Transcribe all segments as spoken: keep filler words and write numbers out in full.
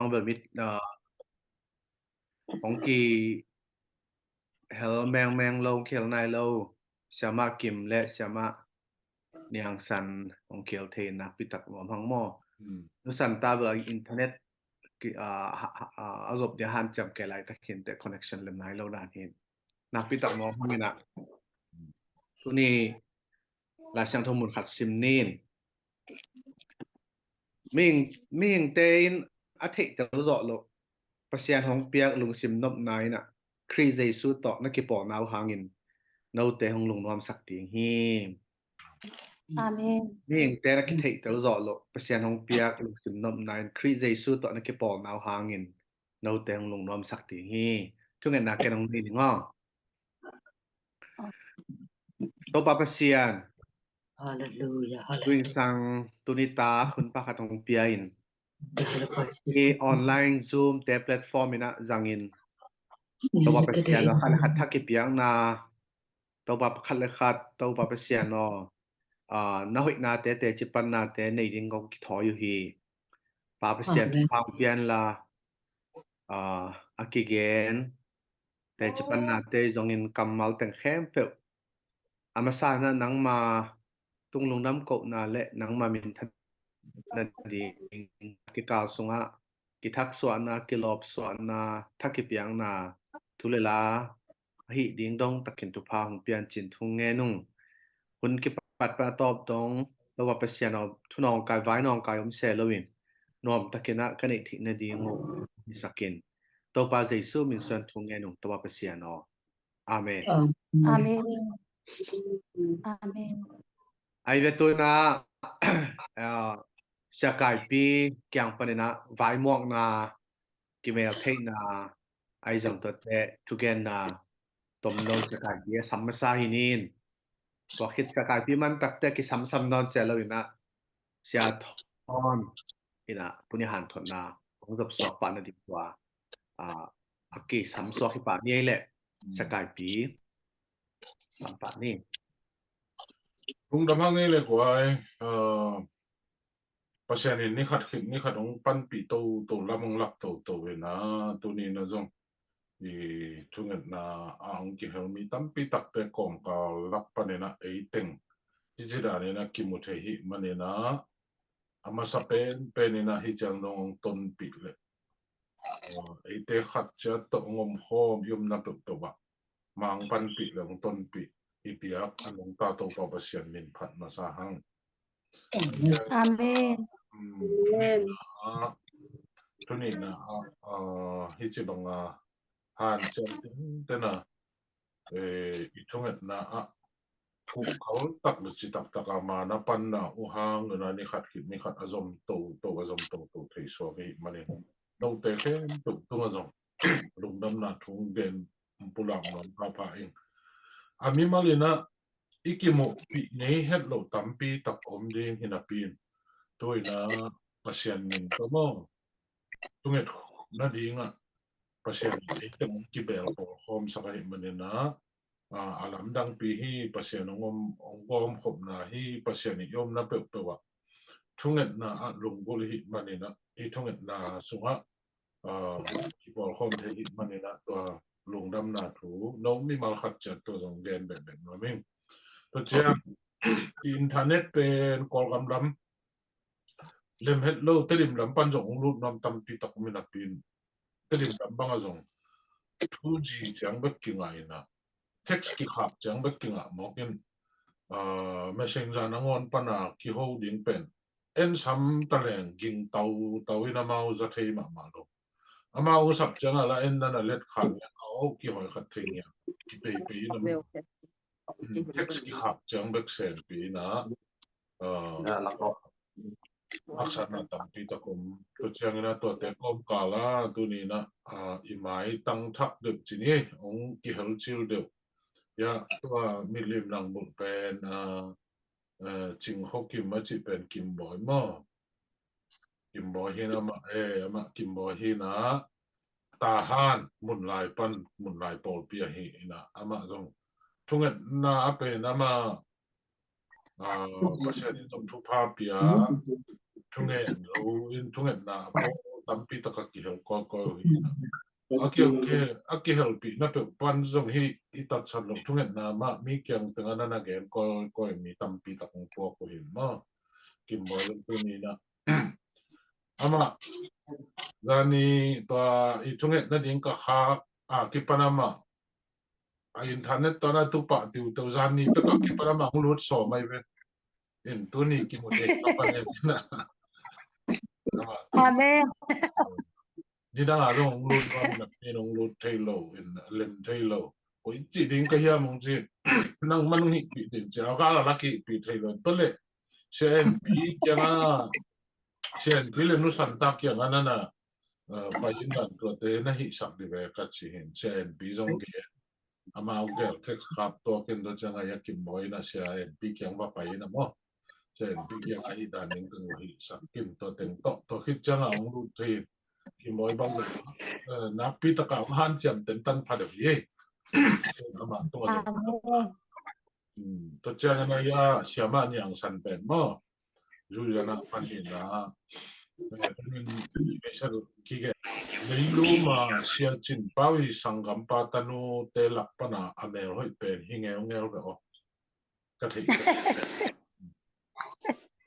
hong bel mit, ah, hong kihel mengmeng lo, hong kihel nai lo Siamah Kim le Siamah Niang San hong kihel thei in nakpi tak nuam hang maw. Nu San ta bel internet ki, ah, ha, ha, ah, a zop dia hanciam kei laitak hi inteh, connection lem nai lo dan hi. Nakpi tak nuam hang in ah. Tuni Lai Siangtho mun khat sim ni in. Mihing, mihingte in a theihtel zawh loh Pasian hong piak lungsim nopna in ah Khrih Jesu tawh na kipawlna uh hangin note hong lungnuamsak ding hi. Amen. Mihingte na kitheihtel zawh loh Pasian hong piak lungsim nopna in Khrih Jesu tawh na kipawlna uh hangin note hong lungnuamsak ding hi. Thungetna ken hong nei ning aw. Topa Pasian, Hallelujah, hallelujah. Tuingsang tuni ta hun pakhat hong pia in, i online Zoom te platform in ah zangin, Topa Pasian aw, khat le khat thak kipiakna, Topa khat le khat, Topa Pasian aw, ah, na hoihnate, teci pannate nei ding kong kithawi uh hi. Pa Pasian, amen, thupha hong pia inla, ah, a kigen teci pannate zongin kammal teng khempeuh a masa in ah nangma tung lungdam kohna le nangma minthan nading kikal sungah kithaksuahna, kilawpsuahna, thak kipiakna, thu le la ahih ding dong takin thupha hong piancin thu ngen ung. Hun kipat pan a tawp dong Topa Pasian aw, thu nawngkai, vai nawngkai om se loin nuam takin ah ka neih theih nading uh hisak in, Topa Jesu min suang thu ngen ung, Topa Pasian aw. Amen. Amen. Amen. Amen. Ai ve tuna, ah, Sia Kaipi kiang panin ah vaimuakna, kimeltheihna ai zong tuate thugenna tomno Sia Kaipi a sam masa hi nin. Tua khit Sia Kaipi man takte kisamsam nawn sia lo in ah Sia Thawn in ah puni hanthotna hong zopsuak pah nading tua, ah, a kisamsuak hi pah ni ei leh Sia Kaipi sam pah ni. Lungdam hang ei leh kuai, ah, Pasian in ni khat khit ni khat hong panpih toto, lam hong lak toto in ah tuni in ah zong i thungetna ah hong kihel mi tampi takte kawmkal lak panin ah ei teng hici danin ah kimu thei hi manin ah a masa penpen in ah hi ciang dong hong tonpih leh, ah, eite khat ciat tawh hong omkhawm i omna peuhpeuh ah mah hong panpih le hong tonpih i biak a nungta Topa Pasian min phat masa hang. Amen. Amen. Tuni in ah, tuni in ah, ah, hici bang a hanciam tenten a, eh, i thungetna ah khuhkal tak le ci taktak a mana panna uh hang in ah ni khat khit ni khat a zom toto, a zom toto thei suak i hih manin note khempeuh tungah zong lungdamna thu gen pulak nuam phapha ing. A mimal in ah i kimuhpih ngei het loh tampi tak om ding hi napi in, tu in ah Pasian min tawh maw, thunget nading ah Pasian in ei teng hong kibel pawlkhawm sak ahih manin ah, ah, a lamdangpi hi, Pasian hong om, hong gawmkhopna hi, Pasian i omna peuhpeuh ah thungetna ah lunggulh i hih manin ah, i thungetna sungah, ah, i pawlkhawm thei i hih manin ah tua lungdamna thu no mimal khat ciat tua zong gen bekbek nuam ing. Tua ciang i internet pen Kawlgam lam lem het lo, Tedim lam pan zong hong lut nuam tampi tak om hi napi in, Tedim lam bang ah zong two G ciang bek kingah in ah, text kikhak ciang bek kingah mawk in, ah, Messenger nangawn pan a kiho ding pen en sam ta leng ging tautau in amau za thei mahmah lo. Amau sap ciang a la en nan a let khat leng a aw kihawi khat thei ngiat, kipeipei in amau. Text kikhak ciang bek senpi in ah, ah, haksatna tampi tak om. Tua ciangin ah tuate kawmkal ah tuni in ah, ah, i maitang thak deuh ci ni, hong kihel cil deuh. Ya, tua milim lang bulh pen, ah, eh, Cing Kho Kim a cih pen Kim Bawi maw? Kim Bawi hi in ah amah, eh, amah Kim Bawi hi in ah, Tahan, Munlai pan, Munlai pawlpi ahi in ah amah zong thungetna a pen amah, ah, Pasian in zong thupha pia, thungen lo in thungetna a pawl tampi tak a kihel kawikawi uh hi. A ki, a ki, a kihelpihna peuh pan zong hi i tatsat loh thungetna mah mi kiang tengah na na gen kawikawi mi tampi tak hong puak uh hi maw. Kim Bawi zong tuni na amah zani tua i thungetna ding ka khak a kipan amah a internet tawh na tu pah tiu teu zani pek a kipan amah hong lut sawm ai ve. In tuni kimu thei ka pan em na. Amen. Nidang a zong hong lut nuam na, in hong lut thei lo, in lem thei lo. Koi cih ding ka hiam hong ci. Nang man hong hihpih ding ci a, ka la la kihpih thei lo. Tua le Sia En Pi kiang a, Sia En Pi le Nu San Ta kiang a na na, eh, pai in dan tuate na hihsak dih ve ka ci hi. Sia En Pi zong gen. Amau gel text khak tua ken tua ciang a ia Kim Bawi na Sia En Pi kiang va pai in a maw. Sia En Pi kiang a hih dan ding ka hihsak kin tua teng tawh. Tua khit ciang a hong lut thei. Kim Bawi bang, eh, nakpi tak a hong hanciam tentan pha deuh hi. Amah tua deuh. Amen. Hmm, tua ciang a na ia Siamah Niang San pen maw. Zuzana pan hi na. Eh, tua nin, eh, sa kige. Leilum a Sia Cin Pau i sanggampa tanu te lak pan a a mel hoih pen hi ngeungeu ve aw. Ka thei.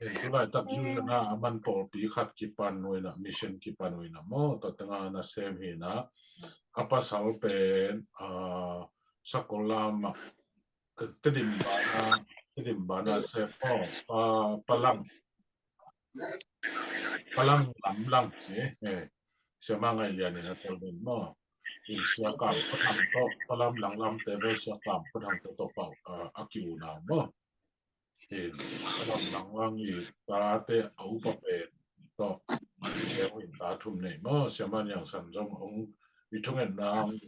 Eh, tu laitak Zuzana a man pawlpi khat kipan uh in a, mission kipan uh in a maw, tua teng a na sem hi na. A pasal pen, ah, Sakolam a, Tedim bana, Tedim bana sem aw, Pa, Palang. Palang Lam Lang ci, eh, Siamah Ngaih Lian in a tel den maw. In Sia Kam Khua Thang tawh, Palang Lam Lam te bel Sia Kam Khua Thang tawh tawh pau, ah, a ki-unau maw. In Palang Lam Lang i tate a upa pen tawh, in ta thum nei maw. Siamah Niang San zong hong i thungetna hong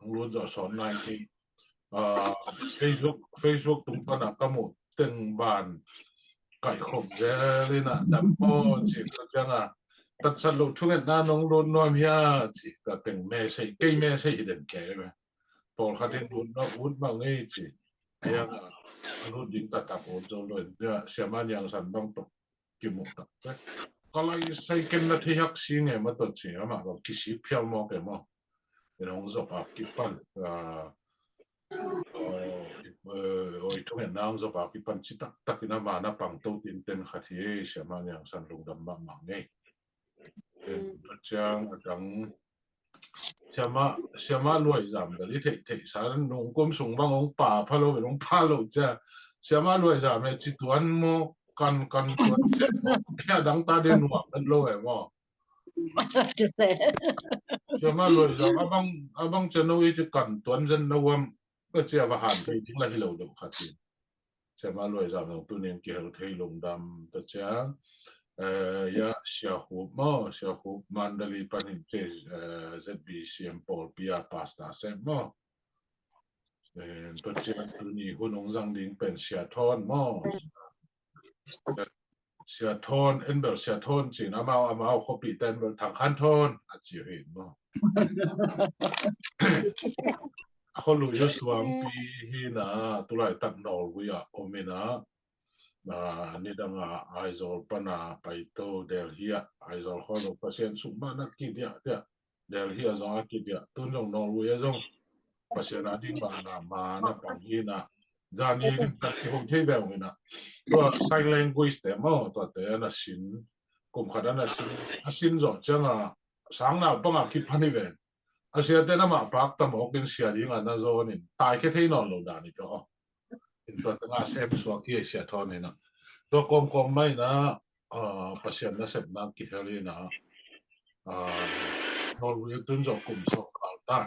lut zawh sawn nai kei. Ah, Facebook, Facebook tung pan a ka muh teng ban kaihkhop zel in a dam maw ci ka ciang a, tatsat loh thungetna nong lut nuam hia ci ka teng message, kei message hi den kei ve. Pawlkhat in lut na ut mah ngei ci. A hiang a, a lut ding taktak ut zo lo in. Siamah Niang San bang tawh kimuh tak te. Ka lai sai ken na thei hak si nge ma tawh ci, amah bang kisik phial maw ke maw. In hong zop a kipan, ah, oh, i, eh, oh, i thungetna hong zop a kipan ci taktak in ama na pang to tinten khat hi, Siamah Niang San lungdam mahmah ngei. Tua ciang a dang Siamah, Siamah Luai Zam bel i theih theih sa, nung kum sung bang hong pa pha lo, hong pa lo cia. Siamah Luai Zam e ci tuan maw, kan, kan tuan cia maw. A dang ta de nuam het lo e maw. Siamah Luai Zam, a bang, a bang cia no i ci kan tuan zen na uam. Ka cia va han thei ding la hi lo deuh khat in. Siamah Luai Zam zong tunin kihel thei lungdam ta ciang. Eh, ia Sia Hup maw, Sia Hup Mandalay pan hin ke, eh, Z B C M pawlpi a pastor sem maw. Eh, ta ciang tuni hun hong zang ding pen Sia Thawn maw. Sia Thawn, en bel Sia Thawn cin, amau, amau khuapihte en bel Thang Khan Thawn a ci uh hi maw. A khualui uh Suangpi hi na, tulaitak Norway ah om hi na, ah, nidang a Aizawl pan a paito Delhi ah, Aizawl khualui Pasian sung mah na kidiah diah. Delhi a zong a kidiah, tun zong Norway a zong Pasian a ding bang na ma na pang hi na. Zani lim tak kihong thei ve ung hi na. Tua sign language te maw, tuate a na sin, kum khat a na sin, a sin zawh ciang a sang naupang a kipan hi ve. A siate na mah pak ta mawk in sia ding a na zawn in tai khia thei nawn lo dan hi pia aw. In tua tengah sem suak hi a Sia Thawn hi na. Tua kawmkawm mah hi na, ah, Pasian nasepna kihel hi na, ah, Norway tun zawh kum sawm kal ta.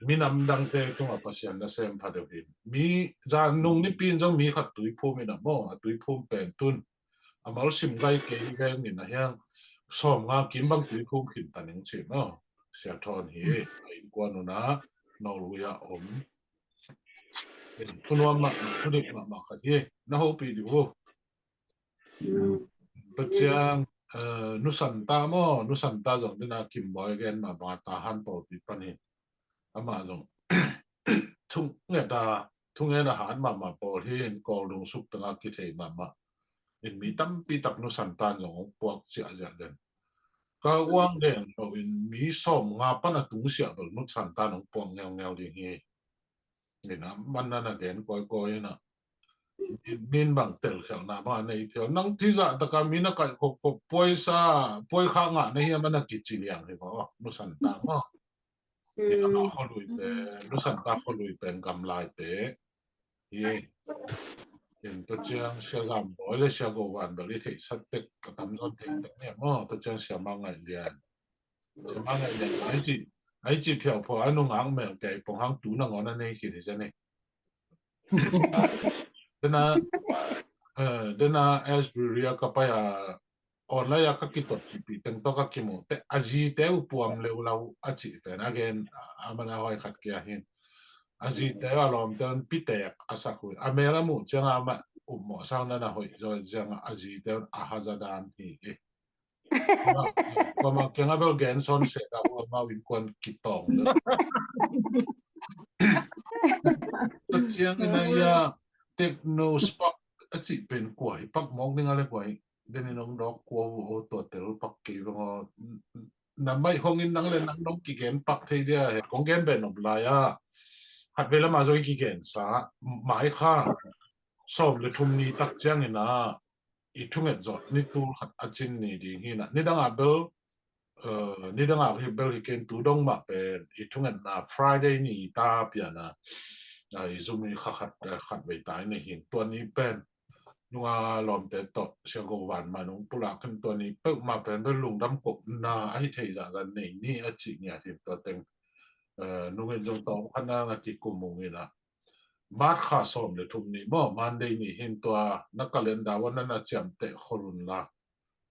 Minam dangte tungah Pasian nasem pha deuh hi. Mi, zan nung nipi in zong mi khat tuiphum hi na maw, a tuiphum pen tun. A malsim gai kei veng in a hiang sawm nga kim bang tuiphum khin ta ning ci maw. Sia Thawn hi, a innkuan uh na, Norway a om. Thunuam mah, thudik mahmah khat hi, na hopih dih uh. Tua ciang, eh, Nu San Ta maw, Nu San Ta zong dina Kim Bawi gen mah bang a Tahan pawlpi pan hi. Amah zong thunget a, thungen a hat mahmah pawl hi in Kawldung suk tengah kithei mahmah. In mi tampi tak Nu San Tan zong hong puak ciahciah den. Ka uang den lo in mi sawm nga pan a tung siah bel nusan ta nong puang ngeungeu ding hi. Ina man na na den koi koi ina. Min, min bang tel khial na bang a nei phial. Nang thi zah taka mi na kai khop khop puai sa, puai kha nga na hi a man a kici liang hi ba. Nusan ta ma. Ina ma kholui pen, nusan ta kholui pen gamlai te. Hi. In tua ciang sia zam boi le sia go van bel i thei sat tek ka tam zon thei tek ne ma. Tua ciang sia ma ngai lian. Sia ma ngai lian. Ai ci, ai ci phiau phiau a nung ang mel kei pong hang tu na ngon a nei khin hi sia nei. Dena, eh, dena Asbury a ka pai a online a ka kitot kipi teng to ka kimu te a zi te u puam leu lau a ci pen again a mana hoi khat kia hin a zi te a lom te un pitek a sak hui a mel a mu ciang a ma um mo sang na na hoi zoi ciang a zi te un a haza dan hi e. Kua ma kiang a bel gen son se da ua ma win kuan kitong. Ciang ina ia techno spark a ci pen kua hi pak mok ding a le kua hi. Deni nong dok kua u o tua tel pak kei bang o. Na mai hong in nang le nang nong kigen pak thei dia he kong gen ben op lai a. Hat ve lama zoi kigen sa mai kha. Sawm le thum ni tak ciang ina i thunget zawh ni tul khat a cin ni ding hi na. Ni dang a bel, eh, ni dang a hi bel hi ken tu dong mah pen i thungetna Friday ni ta piana. Ah, i zum i kha khat, eh, khat vei ta i nei hin tua ni pen. Nunga lawmte tawh sia go van ma nung pulak khin tua ni peuh ma pen bel lungdam kop na a hi thei zah zah nei ni a ci ngiat hin tua teng. Eh, nungin zong tawm khat na na kikum ung ina. March kha sawm le thum ni maw, Monday ni hin tua na calendar ua na na ciamteh khol un la.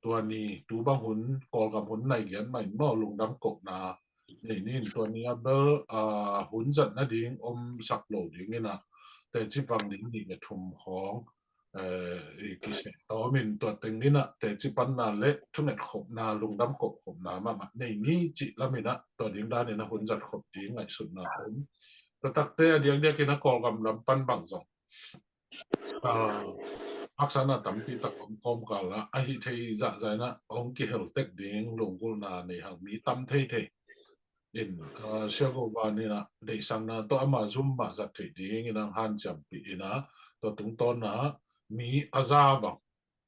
Tua ni, tu bang hun, Kawlgam hun nai giat mah in maw, lungdam kohna nei ni in tua ni a bel, ah, hun zat nading om sak lo ding ina, teci pang ding nih le thum khawng, eh, i kiseh tawm in tua teng ina, teci panna le thunget khopna, lungdam koh khopna mahmah nei ni cih lam ina, tua ding dan ina hun zat khop ding ngaihsutna om. Tua takte a diakdiak ina Kawlgam lam pan bang zong, ah, haksatna tampi tak om kawmkal ah a hi thei zahzah ina hong kihel tek ding lunggulhna nei hang mi tam thei thei. In, ah, sia go van ina deihsakna tawh ama zum mah zat thei ding ina hanciampih ina tua tungtawn ah mi a za bang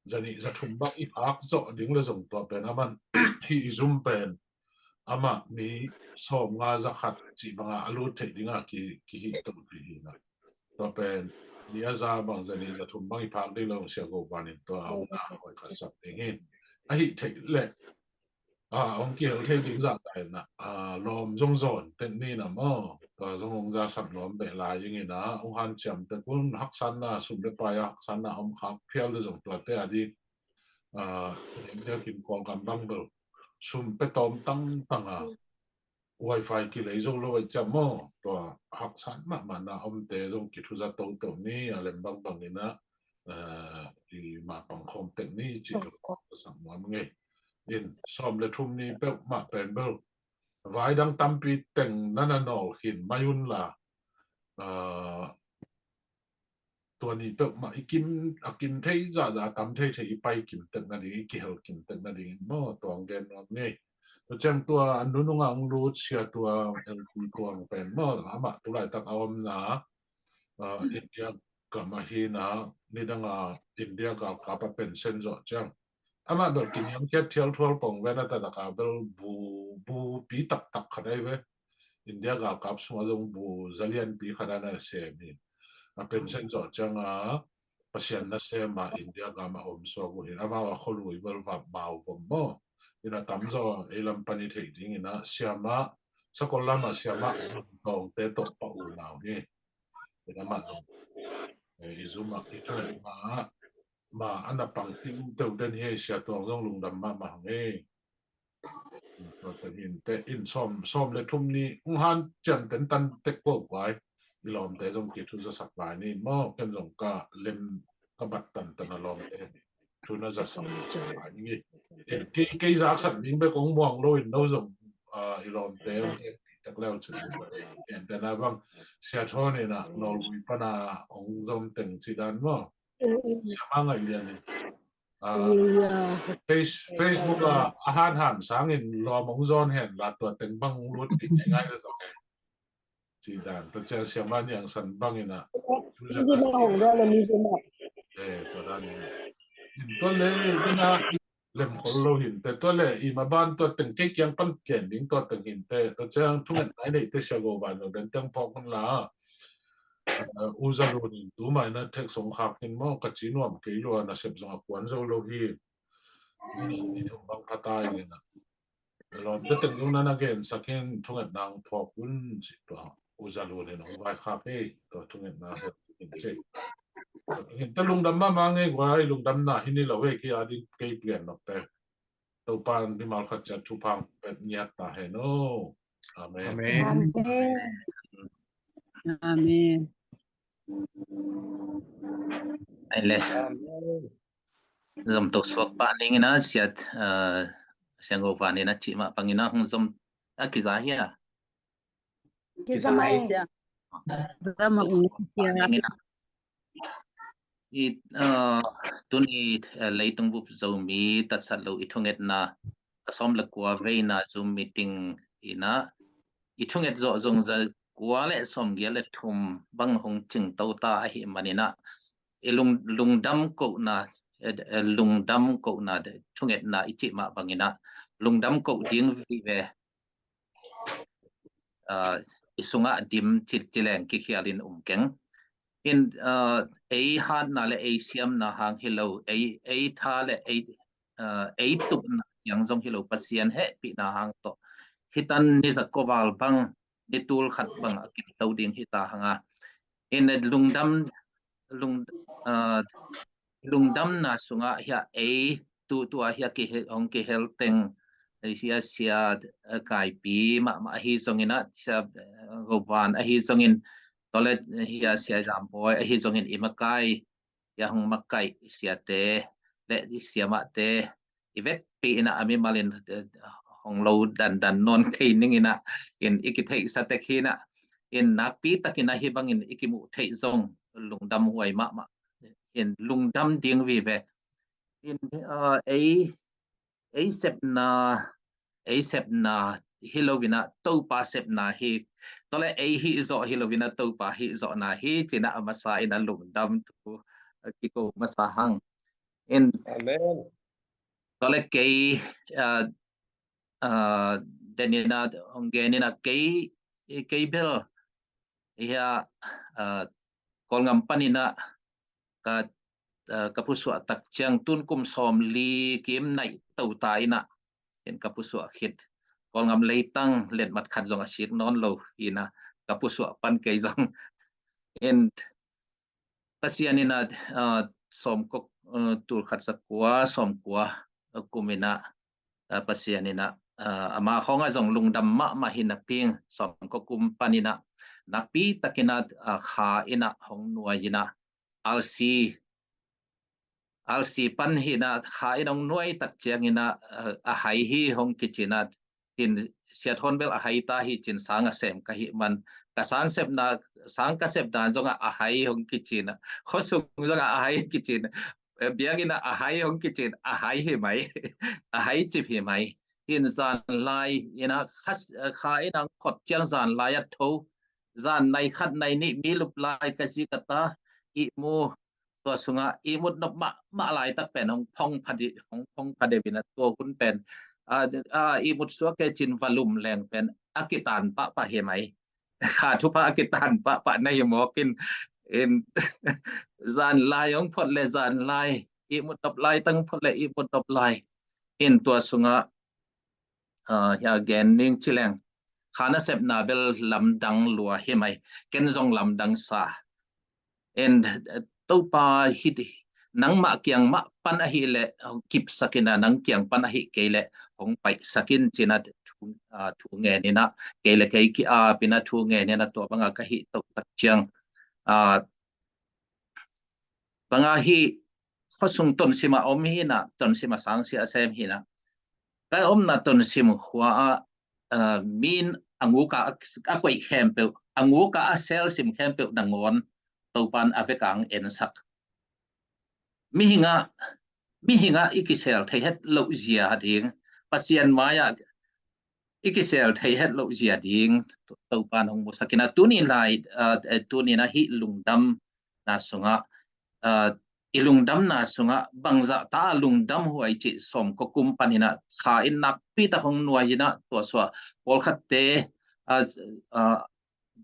zanih zathum bang i phak zawh ding le zong tua pen aman hi i zum pen amah mi sawm nga za khat cih banga a lut theih dinga ki, kihih to thei hi na. Tua pen mi a za bang zanih zathum bang i phak ding le zong sia go vanin tua a umna hoi khat sak ding hi. A hih theih leh, ah, hong kihel thei ding zahzah ina, ah, lawm zong zawn tek ni na maw. Tua zong hong za sak lawm beh lai ding ina hong hanciam tek un haksatna sum le pai a haksatna om khak phial le zong tuate a ding. Ah, eng dia kin Kawlgam bang bel sum pe tawm tangtang a wifi kilei zo lo ai ciam maw. Tua haksat mahmahna omte zong kithuza toto ni a lem bangbang ina, ah, i mapang khawm tek ni cih ka sak nuam ngei. In sawm le thum ni peuhmah pen bel vai dang tampi teng na na nawl khin mai un la, ah, tua ni peuhmah i kim, a kim thei zahzah a tam thei thei i pai kim tek nading, i kihel kim tek nading in maw tua hong gen nuam ngei. Tua ciang tua a nunung a hong lut sia tua L P tuang pen maw amah tulaitak a omna, ah, India gam a hi na, nidang a India galkap a pension zawh ciang amah bel kiniamkhiat thial thual pong ven a tatak a bel bu, bu pi taktak khat ai ve. India galkap sungah zong bu zalianpi khat a na sem hi. A pension zawh ciang a Pasian nasem a India gam a om suak uh hi. Amau a kholui bel vap bau vom maw. Ina tamzaw ei lam pan i theih ding ina siamah, sakol lam a siamah tawngte tawh pah unau hi. Ina mah, eh, i zum ah i thuai mah ma a na pang tim teuh den hi, sia tuang zong lungdam mahmah hang ei. Tua teng in te in sawm, sawm le thum ni hong hanciam tentan tek ko guai. I lawmte zong kithuzasak lai ni maw, ken zong ka lem ka bat tantan a lawmte thu na zasak lai ni. Kei, kei zaksak ding bek hong muang lo in no zong, ah, i lawmte hong tek leu cin. Ken tena bang sia thawn ina nawlgui pana hong zom teng ci dan maw. Siama ngai lian in. Ah, Face, Facebook ah a hanhan sangin lawm hong zawn hen la, tua teng bang hong lut ding ngaingai le zong hen. Ci dan, tua ciang Siamah Niang San bangin ah, Tuesday night hong zawn le mi zin ah. Eh, tua dan in ah. In tua le, in ah, in lem khol lo hin te, tua le i ma ban tua teng kei kiang pan ken ding tua teng hin te, tua ciang thungetna i neih te Sia Go Van lo den teng phawk hun la. Eh, U Za Lun in tu mai na thek song khak hin maw, ka ci nuam kei lua, na sep zong a kuan zo lo hi. Ni, ni thum bang pha ta i le na. Lawm te teng zong na na gen sak hin thungetna hong phawk un ci tua. U Za Lun in hong vai khak ei, tua thungetna hot in ci. Tua thungen te lungdam mahmah ngei guai, lungdamna hi ni lo ei, kei a ding kei pian nok te. Topa'n mimal khat ciat thupha hong pia ngiat ta hen aw. Amen. Amen. Amen. Amen. Ai le. Amen. Zom tuk suak pah ning in ah, Sia, ah, Sia Go Van in ah cih mah bangin ah hong zom a kiza hi a. Kiza mah e. Kiza mah e. Sia. I, ah, tuni, ah, leitung bup Zomi tatsat lo i thungetna a sawm le kua veina Zoom meeting in ah i thunget zawh zong za kua le sawm giat le thum bang hong cingto ta ahih manin ah, i lung, lungdam kohna, eh, eh, lungdam kohna thungetna i cih mah bangin ah lungdam koh ding vive, ah, i sungah dim cit cileng kikhialin um keng. In, ah, ei hatna le ei siamna hang hi lo, ei, ei tha le ei, ah, ei tupna ciang zong hi lo, Pasian hehpihna hang tawh hi tan, ni za kua val bang, ni tul khat bang a kim to ding hi ta hang a. In lungdam, lung, ah, lungdamna sungah hi a, ei tu, tu a hi a kihe-, hong kihel teng, ei Sia, Sia, eh, Kaipi mahmah ahi zongin ah, Sia, eh, Go Van ahi zongin, tua le, eh, hi a Sia Zam Bawi ahi zongin i makai, hi a hong makai siate le i siamahte i vekpi in ah a mimalin, eh, hong lo dandan nawn thei ning in ah, in i kitheihsa tek hi in ah, in nakpi takin ah hih bangin i kimuh theih zong lungdam huai mahmah. In lungdam ding vive. In, ah, ei, ei sepna, ei sepna hi lo in ah Topa sepna hi. Tua le ei hih zawh hi lo in ah Topa hih zawhna hi ci in ah a masa in ah lungdam thu, ah, kiko masa hang. In, Amen. Tua le kei, ah, ah, den in ah hong gen in ah kei, kei bel hi a, ah, Kawlgam panin ah ka, ah, ka pusuah tak ciang tun kum sawmli kim naih to ta in ah, in ka pusuah khit Kawlgam leitang letmat khat zong a sik nawn lo in ah ka pusuah pan kei zong. In Pasian in ah, ah, sawmkua, ah, tul khat za kua, sawmkua, ah, kum in ah, ah, Pasian in ah, ah, ama hong ah zong lungdam mahmah hi napi-in, sawmkua kum panin ah nakpi takin ah, ah, Kha in ah hong nuai in ah, Alsi, Alsi pan hi in ah Kha in hong nuai tak ciangin ah, ah, a hai hi hong kici in ah, in Sia Thawn bel a hai ta hi ci in sang a sem ka hih man, ka sang sepna, sang ka sep dan zongah a hai hong kici in ah, khuasung zongah a hai kici in ah, eh, biakinn ah a hai hong kici in ah, a hai hi mai, a hai cip hi mai. In zanlai in ah Kha, Kha in ah hong phot ciang zanlai a tho, zan nai khat nai nih mi lup lai ka zi ka ta, ihmu, tua sungah ihmut nop mahmah laitak pen hong phong phadeuh, hong phong phadeuh in ah tua hun pen, ah, ah, ihmut suak kei ci in va lum leng pen a kitan pahpah hi mai. Kha thupha a kitan pahpah na hi mawk in, in zanlai hong phot le zanlai, ihmut nop laitang phot le ihmut nop lai. In tua sungah, ah, hi a gen ning ci leng, Kha nasepna bel lamdang lua hi mai, ken zong lamdang sa. In, eh, Topa hi, nangmah kiang mah pan ahih leh hong kipsak in ah, nang kiang pan ahih kei leh hong paihsak in ci in ah thu, ah, thu ngen in ah, kei le kei ki-ap in ah thu ngen in ah tua bangah ka hih toh tak ciang, ah, bangah hih khuasung Tonsim ah om hi in ah, Tonsim ah sangsia a sem hi in ah, ka omna Tonsim khua ah, ah, mi in a nguk a, a koih khempeuh, a nguk a, a selsim khempeuh nangawn Topa'n a vekpi-in hong ensak. Mihing ah mihingah i kisel thei het loh zia ding, Pasian mai-ah i kisel thei het loh zia ding Topa in hong musak in ah, tuni lai, tuni in ah hih lungdamna sungah, i lungdamna sungah bangzah ta a lungdam huai cih sawm kua kum panin ah kha in nakpi tak hong nuai in ah, tua sungah pawlkhatte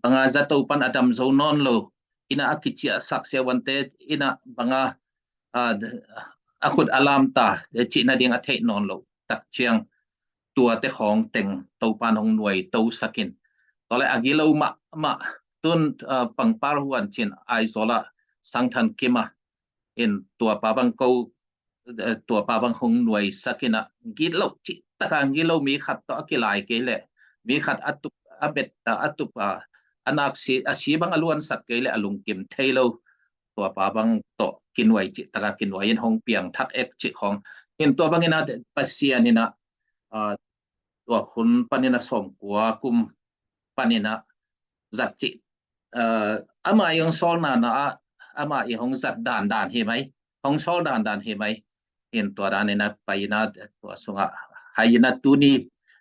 banga zato pan a dam zo nawn lo in ah a kiciahsak siavuante in ah banga a khut a lamta cih nading a theih nawn lo tak ciang tuate khawng teng Topa in hong nuaito sak in, tua le a gilo mahmah tun pangpar huan cin Aizawl ah Sangthan Kim ah in tua pa bang ko, tua pa bang hong nuaisak in ah gitloh cih taka gilo mi khat tawh a kilai kei leh mi khat a tup a bet a tup a a nak si a si bang a luansak kei leh a lungkim thei lo tua pa bang tawh kinuai cih taka kinuai in hong piangthak ek cih khawng in tua bangin ah Pasian in ah tua hun panin ah sawm kua kum panin ah zat cih ama i hong sawlna na ah ama i hong zat dandan hi mai, hong sawl dandan hi mai. In tua dan in ah pai in ah tua sungah hai in ah tuni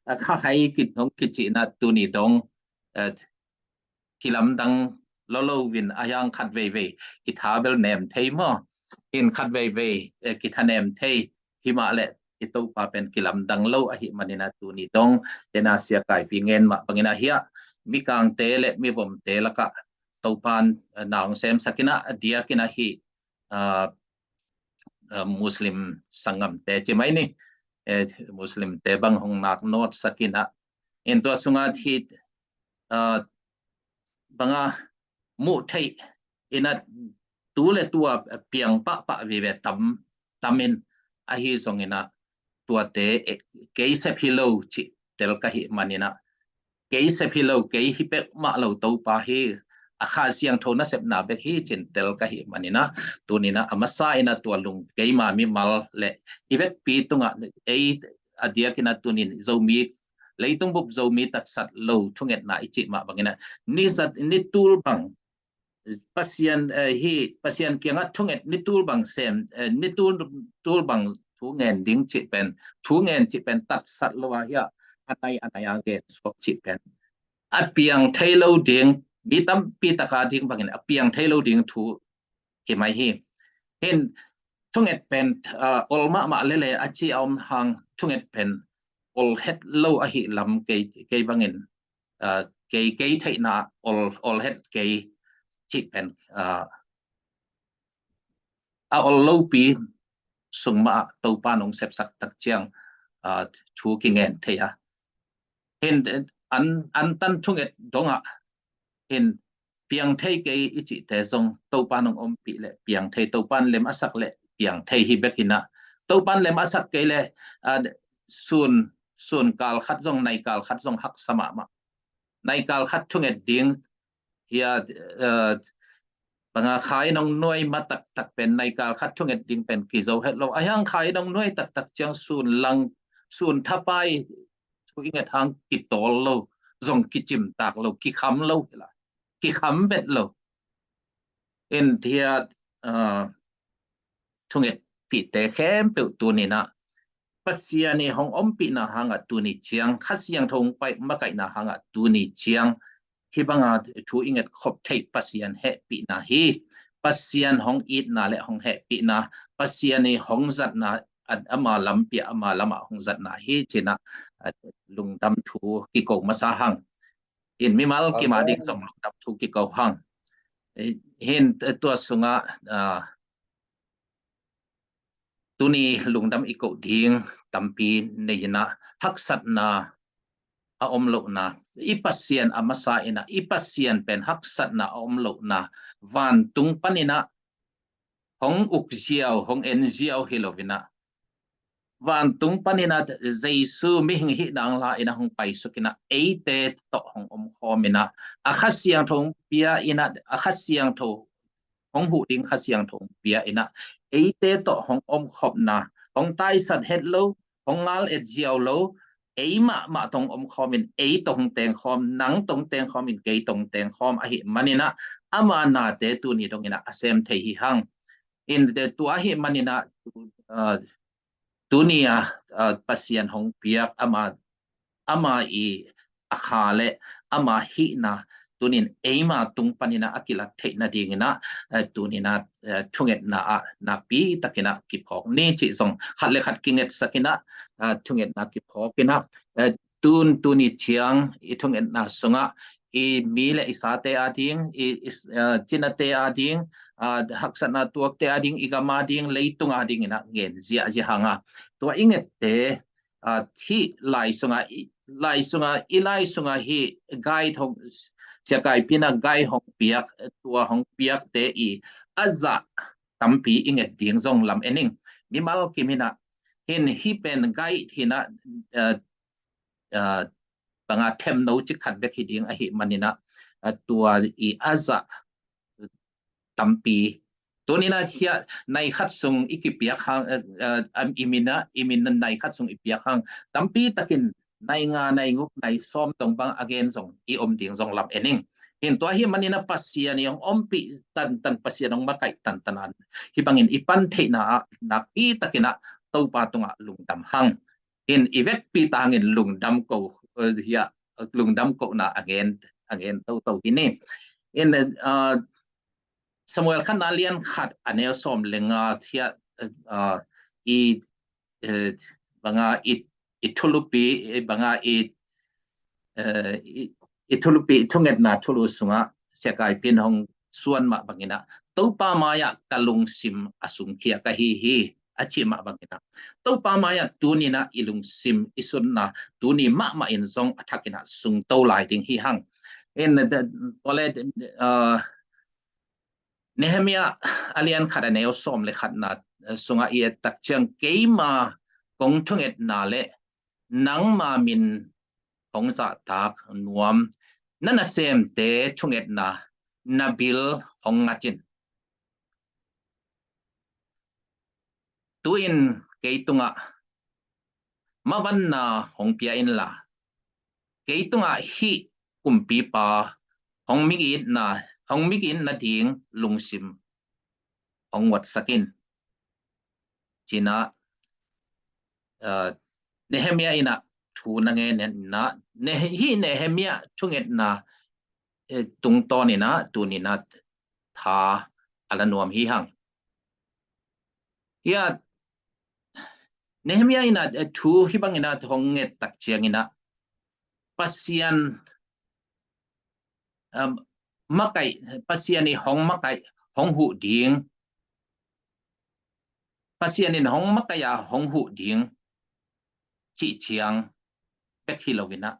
a kha hai ki hong kici in ah tuni dong kilamdang lolo in a hiang khat veivei kitha bel nem thei maw? In khat veivei kitha nem thei hi mah leh i Topa pen kilamdang lo ahi manin ah tuni dong tena sia kaipi ngen mah bangin ah hiah mikangte le mivomte lakah Topa in na hong semsak in ah a diakin ah hih Muslim sanggamte ci mai ni, Muslimte bang hong nak nawtsak in ah in tua sungah hih banga muh theih in ah tu le tu a piang pahpah vive tam tamin ahi zongin ah tuate kei sep hi lo cih tel ka hih manin ah kei sep hi lo, kei hi pek mah lo Topa hi, a Kha Siangtho nasepna bek hi cin tel ka hih manin ah tunin ah a masa in ah tua lung keima mimal le i vekpi tungah ei a diakin ah tunin Zomi leitung bup Zomi tatsat lo thungetna i cih mah bangin ah ni zat ni tul bang Pasian hi Pasian kiangah thunget ni tul bang sem ni tul tul bang thu ngen ding cih pen thu ngen cih pen tatsat lo a hiah a nai a nai a gen suak cih pen a piang thei lo ding mi tampi taka ding bangin a piang thei lo ding thu hi mai hi. Hin thunget pen ol mahmah lele a ci a om hang thunget pen ol het lo ahi lam kei kei bangin kei kei theihna ol ol het kei cih pen a ol lopi sung mah ah Topa in hong sepsak tak ciang thu kingen thei a hin an an tan thunget dongah hin piang thei kei i cihte zong Topa in hong ompih le piang thei, Topa in lem a sak le piang thei hi bekin ah Topa in lem a sak kei le sun sun kal khat zong nai kal khat zong haksa mahmah. Nai kal khat thunget ding hia banga Kha in hong nuai ma taktak pen nai kal khat thunget ding pen kizo het lo a hiang Kha in hong nuai taktak ciang sun lang sun thapai thu i nget hang kitawl lo zong kicimtak lo kikham lo hila kikham vet lo. En thiat thunget pihte khempeuh tuninah Pasian i hong ompihna hangah tuni ciang Kha Siangtho hong paih makaihna hangah tuni ciang hih banga thu i nget khop theih Pasian hehpihna hi. Pasian hong itna le hong hehpihna, Pasian i hong zatna, ama lampi ah ama lamah hong zatna hi cinah lungdam thu kiko masa hang. In mimal kim a ding zong lungdam thu kiko hang. Hin tua sungah tuni lungdam i koh ding tampi nei inah haksatna a om lohna, i Pasian a masa inah i Pasian pen haksatna a om lohna, vantung paninah hong uk ziau hong en ziau hi loinah vantung paninah Jesu mihing hih nang la inah hong paisuk inah eite tawh hong omkhawm inah a Kha Siangtho hong pia inah a Kha Siangtho hong huh ding Kha Siangtho hong pia inah eite tawh hong omkhopna, hong taisat het lo, hong ngal et ziau lo, ei mahmah tawh hong omkhawm in ei tawh hong tengkhawm, nang tawh hong tengkhawm in kei tawh hong tengkhawm ahi maninah ama nate tuni donginah a sem thei hi hang. In tua ahih manin ah, uh, tuni a, uh, Pasian hong piak ama, ama i a kha le ama hihna tunin eima tung panin ah a kilat theih nadingin ah, uh, tunin ah, uh, thungetna ah nakpi takin ah kiphawk ni cih zong khat le khat kingetsak in ah, uh, thungetna kiphawk in ah, uh, tun tuni ciang i thungetna sungah i mi le i sate ading, i, i, uh, cinate ading, uh, haksatna tuakte ading, i gam ading, leitung adingin ah ngen ziahziah hang a. Tua i ngette, uh, hih lai sungah, i, lai sungah, i lai sungah hih guide hong, Sia Kai Pin a guide hong piak, tua hong piakte i a zah tampi i nget ding zong lam en ing. Mimal kim in ah, hin hih pen guide hi in ah, uh, uh, banga themno cik khat bek hi ding ahih manin ah, uh, tua i a zah tampi. Tuni in ah hih nai khat sung i kipiak hang, uh, uh, um, i min ah, i min nai khat sung i piak hang. Tampi takin nai nga, nai guk, nai sawm dong bang a gen zong i om ding zong lam en ing. Hin tua ahih manin ah Pasian i hong ompih tantan, Pasian hong makaih tantan a, hih bangin i pan theihna ah nakpi takin ah Topa tungah lungdam hang. Hin i vekpi tangin lungdam ko, uh, hia, lungdam kohna a gen, a gen toto hi ni. In, uh, Samuel khatna lian khat a neu sawm le nga hia, uh, i, uh, banga i, i thulupi, banga i, uh, i, i thulupi, i thungetna thulu sungah Sia Kai Pin hong suan mah bangin ah, Topa mai-ah ka lungsim a sungkhia ka hi hi, a cih mah bangin ah, Topa mai-ah tuni in ah i lungsim i sunna tuni mahmah in zong a thakin ah sungto lai ding hi hang. In the, uh, Nehemiah a lian khat a neu sawm le khatna, uh, sungah i et tak ciang, keima kong thungetna le nangma min hong zahtak nuam na nasemte thungetna na bil hong ngat in. Tu-in kei tungah mavanna hong pia inla, kei tungah hih kumpipa hong migitna, hong migit nading lungsim hong nguatsak in. Ci-in ah, uh, Nehemiah in ah thu na ngen in ah, Nehe-, hih Nehemiah thungetna, eh, tungtawn in ah, tuni in ah tha a la nuam hi hang. Hia, Nehemiah in ah, eh, thu hih bangin ah hong nget tak ciangin ah, Pasian, um, makaih, Pasian i hong makaih, hong huh ding, Pasian in hong makaih a hong huh ding cih ciang bek hi lo in ah,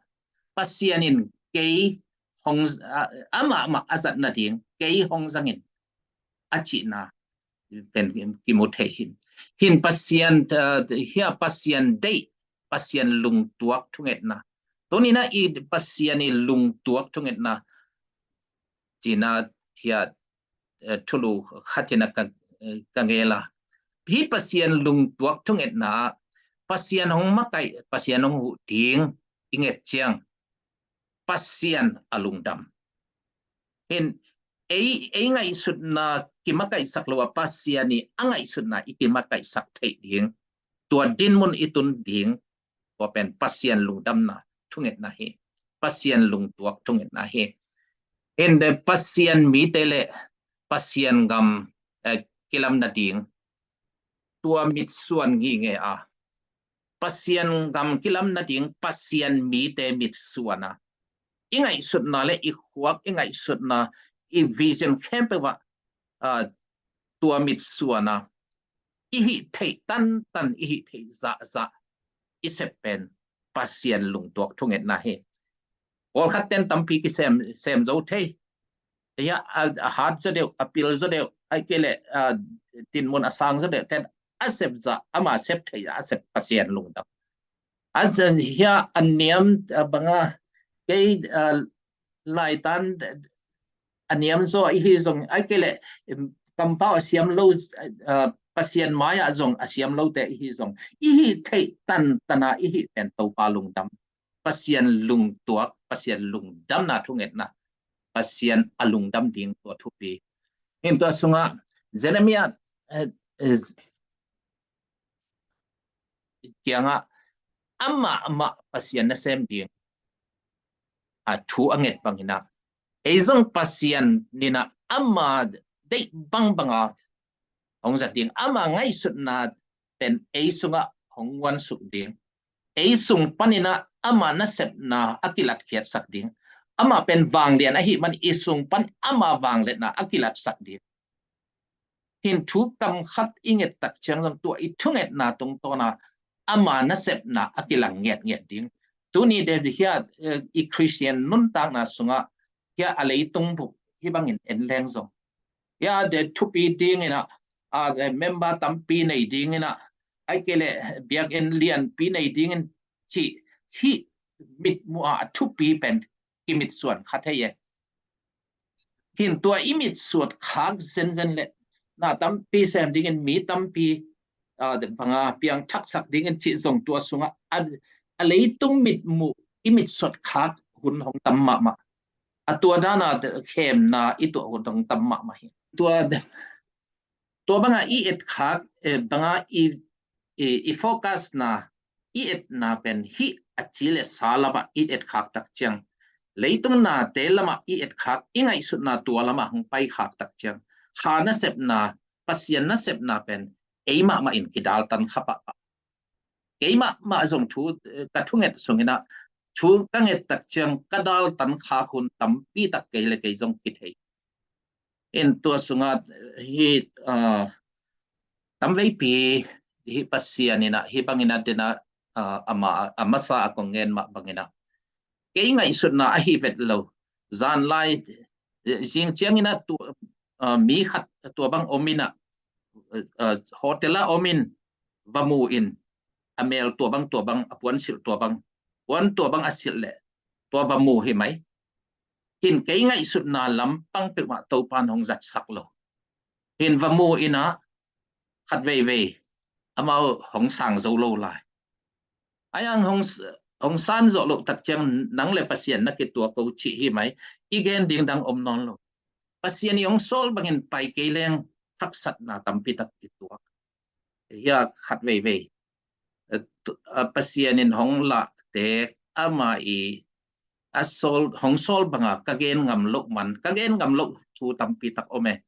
Pasian in kei hong, a, amah mah a zat nading kei hong zang in, a cihna pen kimu thei hi. Hin Pasian, uh, hia Pasian deih, Pasian lungtuak thungetna. Tuni in ah i Pasian i lungtuak thungetna ci-in ah hia, eh, thulu khat in ah ka, eh, ka ngen a. Hih Pasian lungtuak thungetna ah Pasian hong makaih, Pasian hong huh ding i nget ciang, Pasian a lungdam. Hin ei, ei ngaihsutna kimakaihsak lo a, Pasian i a ngaihsutna i kimakaihsak theih ding, tua dinmun i tun ding, tua pen Pasian lungdamna thungetna hi. Pasian lungtuak thungetna hi. Ende Pasian mite le Pasian gam, eh, kilam nading tua mitsuan ngingei a, Pasian gam kilam nading Pasian mite mitsuan a, i ngaihsutna le i khuak, i ngaihsutna, i vision khempeuh ah, ah, tua mitsuan a, i hih theih tantan, i hih theih zahzah i sep pen Pasian lungtuak thungetna hi. Pawlkhat ten tampi kisem, sem zo thei. Hia, a, a hat zaw deuh, a pil zaw deuh, ahih kei leh, a, dinmun a sang zaw deuh ten a sep zah, ama sep theih a sep Pasian lungdam. A zah hia a niam, a banga, kei, a, laitan a niam zaw i hi zong, ahih kei leh, em, kampau a siam lo, a, Pasian mai-ah zong a siam lote i hi zong, i hih theih tantan a i hih pen Topa lungdam. Pasian lungtuak, Pasian lungdamna thungetna, Pasian a lungdam ding tua thupi. Hin tua sungah Jeremiah eh, eh, kiangah amah amah Pasian nasem ding a thu a nget banginah, ei zong Pasian inah ama deih bangbanga hong zat ding, ama ngaihsutna pen ei sungah hong nguansuk ding, ei sung paninah ama nasepna a kilatkhiatsak ding, ama pen vanglian ahi man i sung pan ama vangliatna a kilatsak ding. Hin thu kam khat i nget tak ciang zong tua i thungetna tungtawna ama nasepna a kilang ngiatngiat ding. Tuni David hia, eh, i Christian nuntakna sungah hia a leitung bup hi bangin en leng zong, hia de thupi dinginah, a, de member tampi nei dinginah, ai kei le biakinn lianpi nei dingin cih hih mitmuh a thupi pen kimitsuan kha thei e. Hin tua i mitsuat khak zenzen le na tampi sem dingin mi tampi, ah, banga piang thaksak dingin cih zong tua sungah a, a leitung mitmuh i mitsuat khak hun hong tam mahmah. A tua dana khemna i tuah hun hong tam mahmah hi. Tua, tua banga i et khak, eh, banga i, i, i focus na, i etna pen hih a ci le sa lamah i et khak tak ciang, leitung nate lamah i et khak, i ngaihsutna tua lamah hong pai khak tak ciang, kha nasepna, Pasian nasepna pen ei mahmah in kidaltan kha pahpah. Kei mahmah zong thu, eh, ka thunget sunginah thu ka nget tak ciang ka daltan khak hun tampi tak kei le kei zong kithei. In tua sungah hi, ah, tamveipi hi Pasian inah hi bangin a dena, ah, ama, a masa a kong ngen mah banginah kei ngaihsutna ahi vet lo. Zanlai, eh, zing cianginah tu, ah, mi khat tua bang om inah, eh, ah, hotel a om in va mu in a mel tua bang tua bang a puan silh tua bang, puan tua bang a silh leh tua va mu hi mai. Hin kei ngaihsutna lampang peuhmah Topan hong zatsak lo. Hin va mu inah khat veivei amau hong sang zo lo lai. Ai ang hong, hong san zawh loh tak ciang nang le Pasian na kituak ko cih hi mai. I gen ding dang om nawn lo. Pasian i hong sawl bangin pai kei leng haksatna tampi tak kituak. Hia khat veivei, eh, tu, eh, Pasian in hong lahte ama i a sawl, hong sawl banga ka gen ngam loh man, ka gen ngam loh thu tampi tak om e.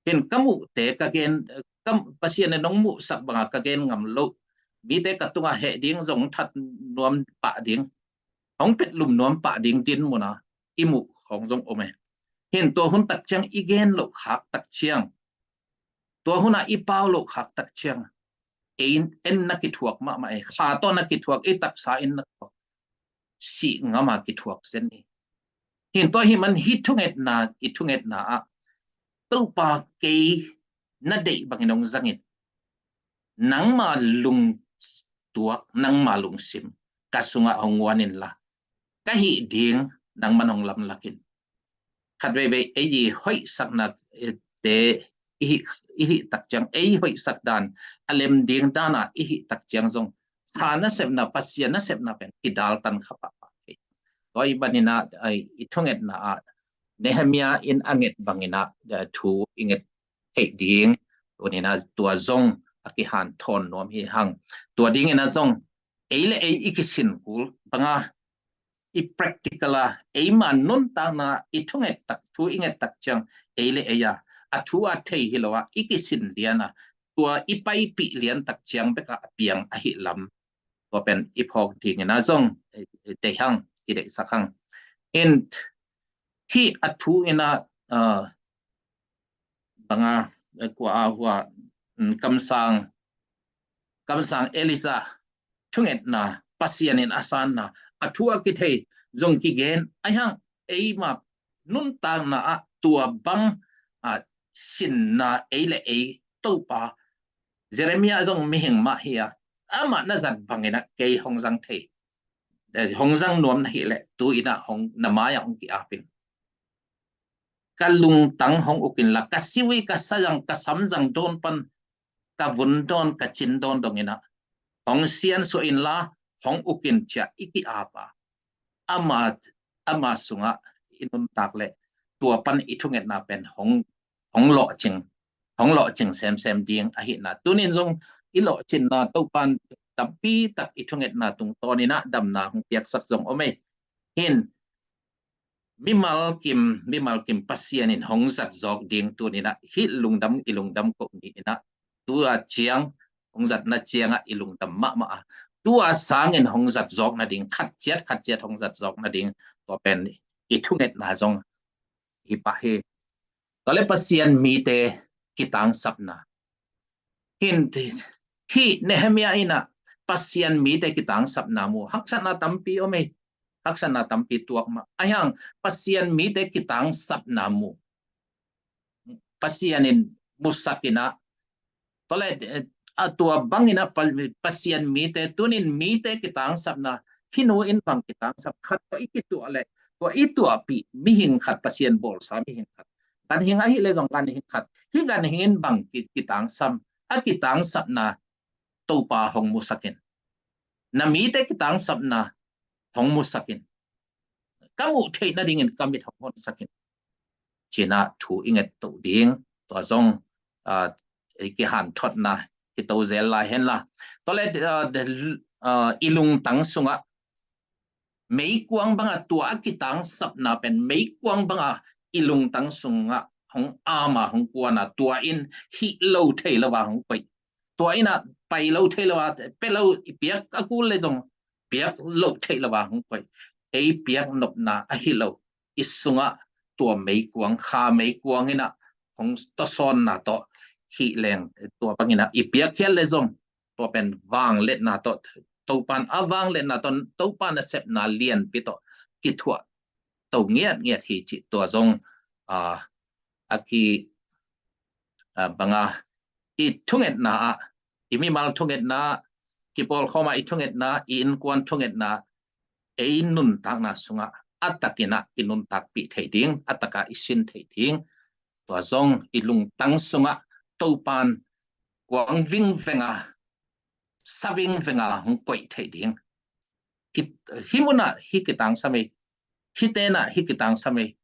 Hin ka muhte ka gen, eh, ka, Pasian in hong muhsak banga ka gen ngam loh, mite ka tungah heh ding zong that nuam pah ding, hong petlum nuam pah ding din muna i muh hong zong om e. Hin tua hun tak ciang i gen loh khak tak ciang, tua hunah i pau loh khak tak ciang, ei en na kithuak mahmah e, kha tawh na kithuak, i taksa in na thuak, sih ngama kithuak zen hi. Hin tua hi man hi thungetna, i thungetna ah Topa kei na deih bangin hong zangin nangma lungtuak, nangma lungsim ka sungah hong nguan inla, ka hih ding nangman hong lamlakin. Khat veivei ei i hoihsakna, eh, te i hih, i hih tak ciang, ei hoihsak dan a lem ding dana i hih tak ciang zong kha nasepna, Pasian nasepna pen kidaltan kha pahpah hi. Tua i banina, ai, i thungetna ah Nehemiah in a nget bangina, eh, thu i nget theih ding tunina tua zong a kihanthawn nuam hi hang. Tua dingina zong ei le ei i kisin kul banga i practical a, eima nuntakna i thunget tak, thu i nget tak ciang ei le ei a, a thu a thei hi lo a, i kisin lian a, tua i paipih lian tak ciang beka a piang ahi lam. Tua pen i phawk dingina zong, eh, eh, deih hang, i deihsak hang. In hih a thu ina, ah, banga, eh, kua a hua, mm, kamsang, kamsang Elijah thungetna, Pasian in a sanna, a thu a kithei zong kigen, ai hang eima nuntakna ah tua bang, ah, sinna ei le ei Topa, Jeremiah zong mihing mah hi a, amah na zat bangina kei hong zang thei, eh, hong zang nuam na hih leh tu ina hong na mai-ah hong ki-ap in. Ka lungtang hong uk inla, ka siwi, ka sayang, ka samzang dawn pan, ka vun dawn, ka cin dawn dongina hong siansuah inla, hong uk in ci-a i ki-ap a, ama, ama sungah i nuntak leh tua pan i thungetna pen hong, hong lawhcing. hong lawhcing semsem ding ahihna. Tunin zong i lawhcinna Topan tampi tak i thungetna tungtawninah damna hong piaksak zong om ei. Hin mimal kim, mimal kim Pasian in hong zat zawk ding tuninah hih lungdam i lungdam koh ni inah tua ciang hong zatna ciangah i lungdam mahmah a, tua sangin hong zat zawk nading khat ciat khat ciat hong zat zawk nading tua pen i thungetna zong hi pah hi. Tua le Pasian mite kitangsapna. Hin hih Nehemiah inah Pasian mite kitangsapna mu haksatna tampi om ei. Haksatna tampi tuak mah. Ahiang Pasian mite kitangsapna mu Pasian in musak inah. Tua le a tua bang inah Pasian mite tunin mite kitangsapna hinu in bang kitangsap khat tua i kituah le tua i tuahpih mihing khat Pasian bawlsa mihing khat. Ganhing ahih le zong ganhing khat. Hih ganhing in bang kitangsam a kitangsapna Topa hong musakin. Na mite kitangsapna hong musakin. Ka muh theih nadingin ka mit hong honsakin. Cinah thu i nget toh ding tua zong kihanthotna hi to zel lai henla. Tua le i lungtang sungah meikuang banga tua a kitangsapna pen meikuang banga i lungtang sungah hong ama hong kuana tua in hih lo thei lo a hong koih. Tua inah pai lo thei lo a pe lo i piak a kul le zong piak lo thei lo a hong koih. Ei piak nopna ahi lo i sungah tua meikuang kha meikuang inah hong tawsawnna tawh hih leng tua bang inah i piak khial le zong tua pen vangliatna tawh Topan a vangliatna tawh Topan a sepna lianpi tawh kithuah to ngiatngiat hi cih tua zong a ki banga i thungetna ah i mimal thungetna kipawlkhawma i thungetna i innkuan thungetna ei nuntakna sungah a takinah i nuntakpih thei ding a taka i sin thei ding tua zong i lungtang sungah Topan kuang vingvenga saving venga hong koih theih ding. Hih munah hih kitangsam ei, hih tenah hih kitangsam ei.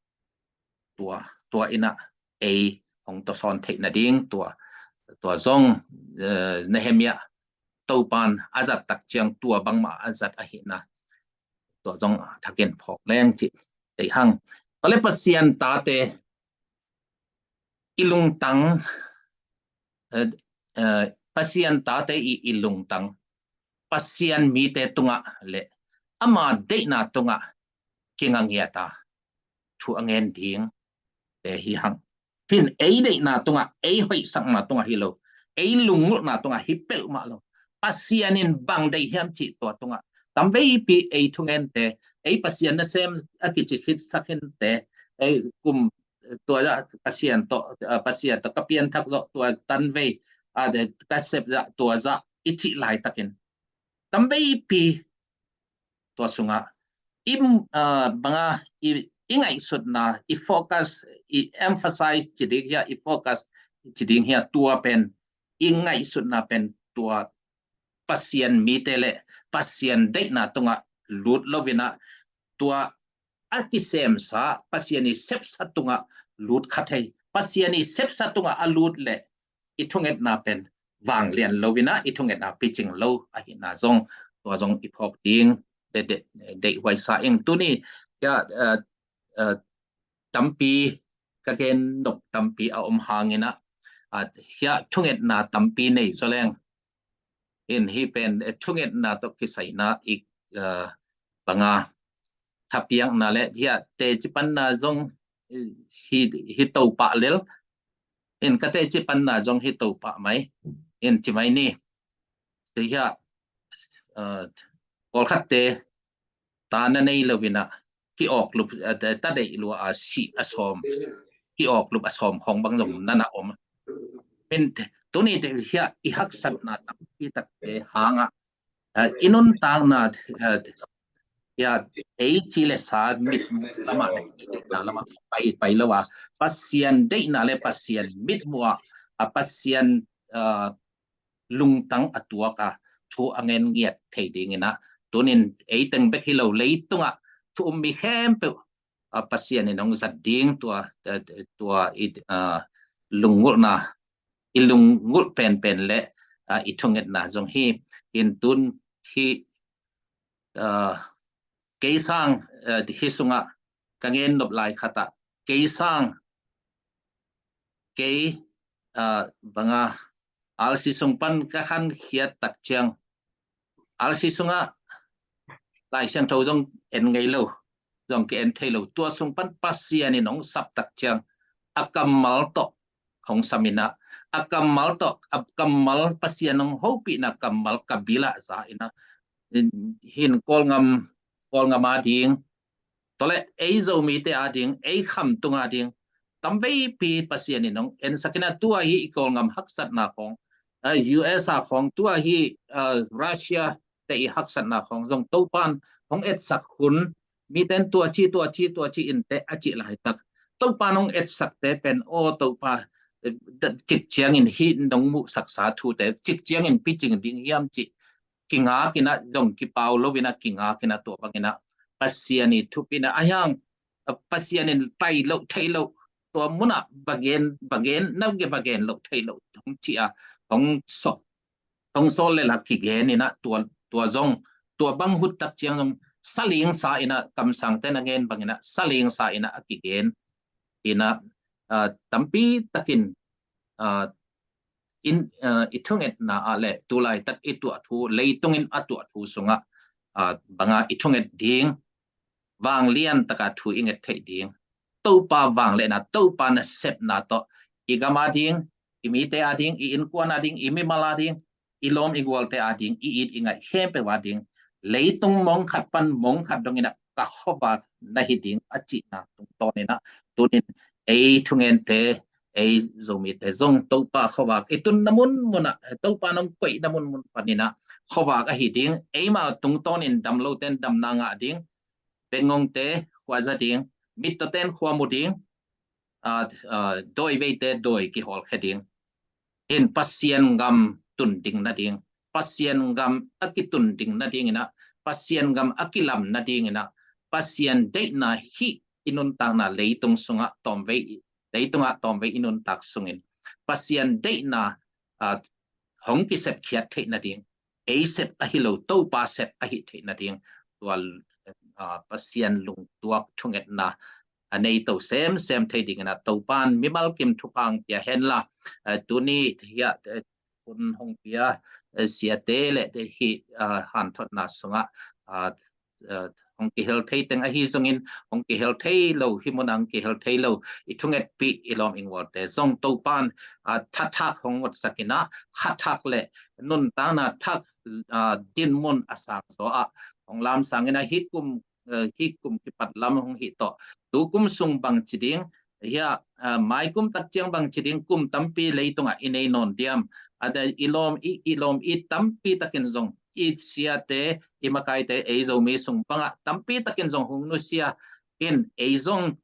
Tua tua inah ei hong tawsawn theih nading tua tua zong Nehemiah Topan a zat tak ciang tua bangmah a zat ahihna tua zong thakin phawk leng cih theih hang. Tua le Pasian tate i lungtang Pasian tate i i lungtang Pasian mite tungah le ama deihna tungah kingangiata thu a ngen ding te hi hang. Hin ei deihna tungah ei hoihsakna tungah hi lo, ei lungulhna tungah hi pelh mah lo. Pasian in bang deih hiam cih tua tungah tamveipi ei thungente ei Pasian nasem a kici khit sakhinte ei kum tua zah Pasian tawh Pasian tawh ka pianthak zawh tua tanvei ka sep zah tua zah i cih laitakin tamveipi tua sungah i banga i ngaihsutna i focus i emphasize ci ding hia i focus ci ding hia tua pen i ngaihsutna pen tua Pasian mite le Pasian deihna tungah lut lovinah tua a kisemsa Pasian i sepsa tungah lut kha thei. Pasian i sepsa tungah a lut le i thungetna pen vanglian lovinah i thungetna picing lo ahihna zong tua zong i phawk ding deih huaisa ing tuni. Tampi ka gen nop tampi a om hanginah hia thungetna tampi nei zaw leng in hi pen thungetna tawh kisaina i banga thapiakna le hia teci panna zong hi to pah lel in ka teci panna zong hi to pah mai in ci mai ni. Hia pawlkhatte ta na nei lovinah ki awk lup ta deih lua a sih a sawm ki awk lup a sawm khawng bang zong nana om. Min tuni te hia i haksatna tampi takte hangah i nuntakna hia ei ci le sa mit lamah pai pai lo a Pasian deihna le Pasian mitmuh ah a Pasian lungtang a tuak a thu a ngen ngiat thei dinginah tunin ei teng bek hi lo leitungah thu um mi khempeuh Pasian in hong zat ding tua tua i lungulhna i lunggulh penpen le, ah, i thungetna zong hi. In tun hi, ah, kei sang, ah, hi sungah ka ngen nop lai khatah kei sang, kei, ah, banga R C sung pan ka khan khiat tak ciang, R C sungah Lai Siangtho zong en ngei lo, zong ki en thei lo. Tua sung pan Pasian in hong sap tak ciang a kammal tawh hong sam inah, a kammal tawh, a kammal Pasian hong hopihna kammal ka bilah za inah, hin Kawlgam, Kawlgam a ding, tawleh ei Zomite a ding, ei khamtung a ding tamveipi Pasian in hong ensak inah, tua hi i Kawlgam haksatna khawng, ah, U S a khawng, tua hi, ah, Russia te i haksatna khawng zong Topan hong etsak hun, miten tua ci, tua ci, tua ci in te a cih laitak, Topan hong etsakte pen, aw Topa, eh, da-, cik ciangin hih nong muhsaksa thute cik ciangin picing ding hiam cih kingak inah, zong kipau lo inah kingak inah, tua bang inah Pasian i thupina a hiang, Pasian in tai loh thei loh, tua munah va gen, va gen, na ge va gen loh thei loh hong ci a, hong sawl, hong sawl le la kigen inah, tua, tua zong, tua bang hut tak ciang zong salingsa inah, kamsangte na ngen bang inah salingsa inah a kigen inah, ah, tampi takin, ah, in, ah, i thungetna ah le tulaitak i tuah thu, leitungin a tuah thu sungah, ah, banga i thunget ding, vanglian taka thu i nget theih ding, Topa vangliatna, Topa nasepna tawh i gam a ding, i mite a ding, i innkuan a ding, i mimal a ding, i lawm i gualte a ding, i it i ngaih khempeuh a ding, leitung mong khat pan mong khat dong inah ka khuavak na hi ding a cihna tungtawn inah, tunin ei thungente, ei Zomite zong Topa khuavak i tunna munmunah, Topa nong koihna munmun pan inah khuavak ahi ding, eima tungtawnin damlote in damna ngah ding, bengngongte khuaza ding, mittawte in khua mu ding, ah, ah, dawiveite dawi kihawlkhia ding. In Pasian gam tun ding nading, Pasian gam a kitun ding nading inah, Pasian gam a kilam nading inah, Pasian deihna hih i nuntakna leitung sungah tawmvei, leitungah tawmvei i nuntak sungin Pasian deihna, ah, hong kisepkhiat theih nading, ei sep ahi lo, Topa sep ahi theih nading, tua, ah, Pasian lungtuak thungetna a nei to semsem thei dingin ah Topan mimal kim thupha pia henla, ah, tuni hiah, eh, hun hong pia, eh, siate le te hih, ah, hanthotna sungah, ah, eh, hong kihel thei teng ahi zongin, hong kihel thei lo, hih munah hong kihel thei lo i thungetpih i lawm i gualte zong Topan, ah, thathak hong ngutsak inah, thathak le nuntakna thak, ah, dinmun a sangzaw ah hong lamsang inah, hih kum, eh, hih kum kipat lam hong hih tawh, tu kum sung bangci ding, hiah, ah, mai kum tak ciang bangci ding, kum tampi leitungah i nei nawn diam? A dai i lawm i, i lawm i tampi takin zong i siate, i makaite, ei Zomi sung bangah tampi takin zong hong nusia in, ei zong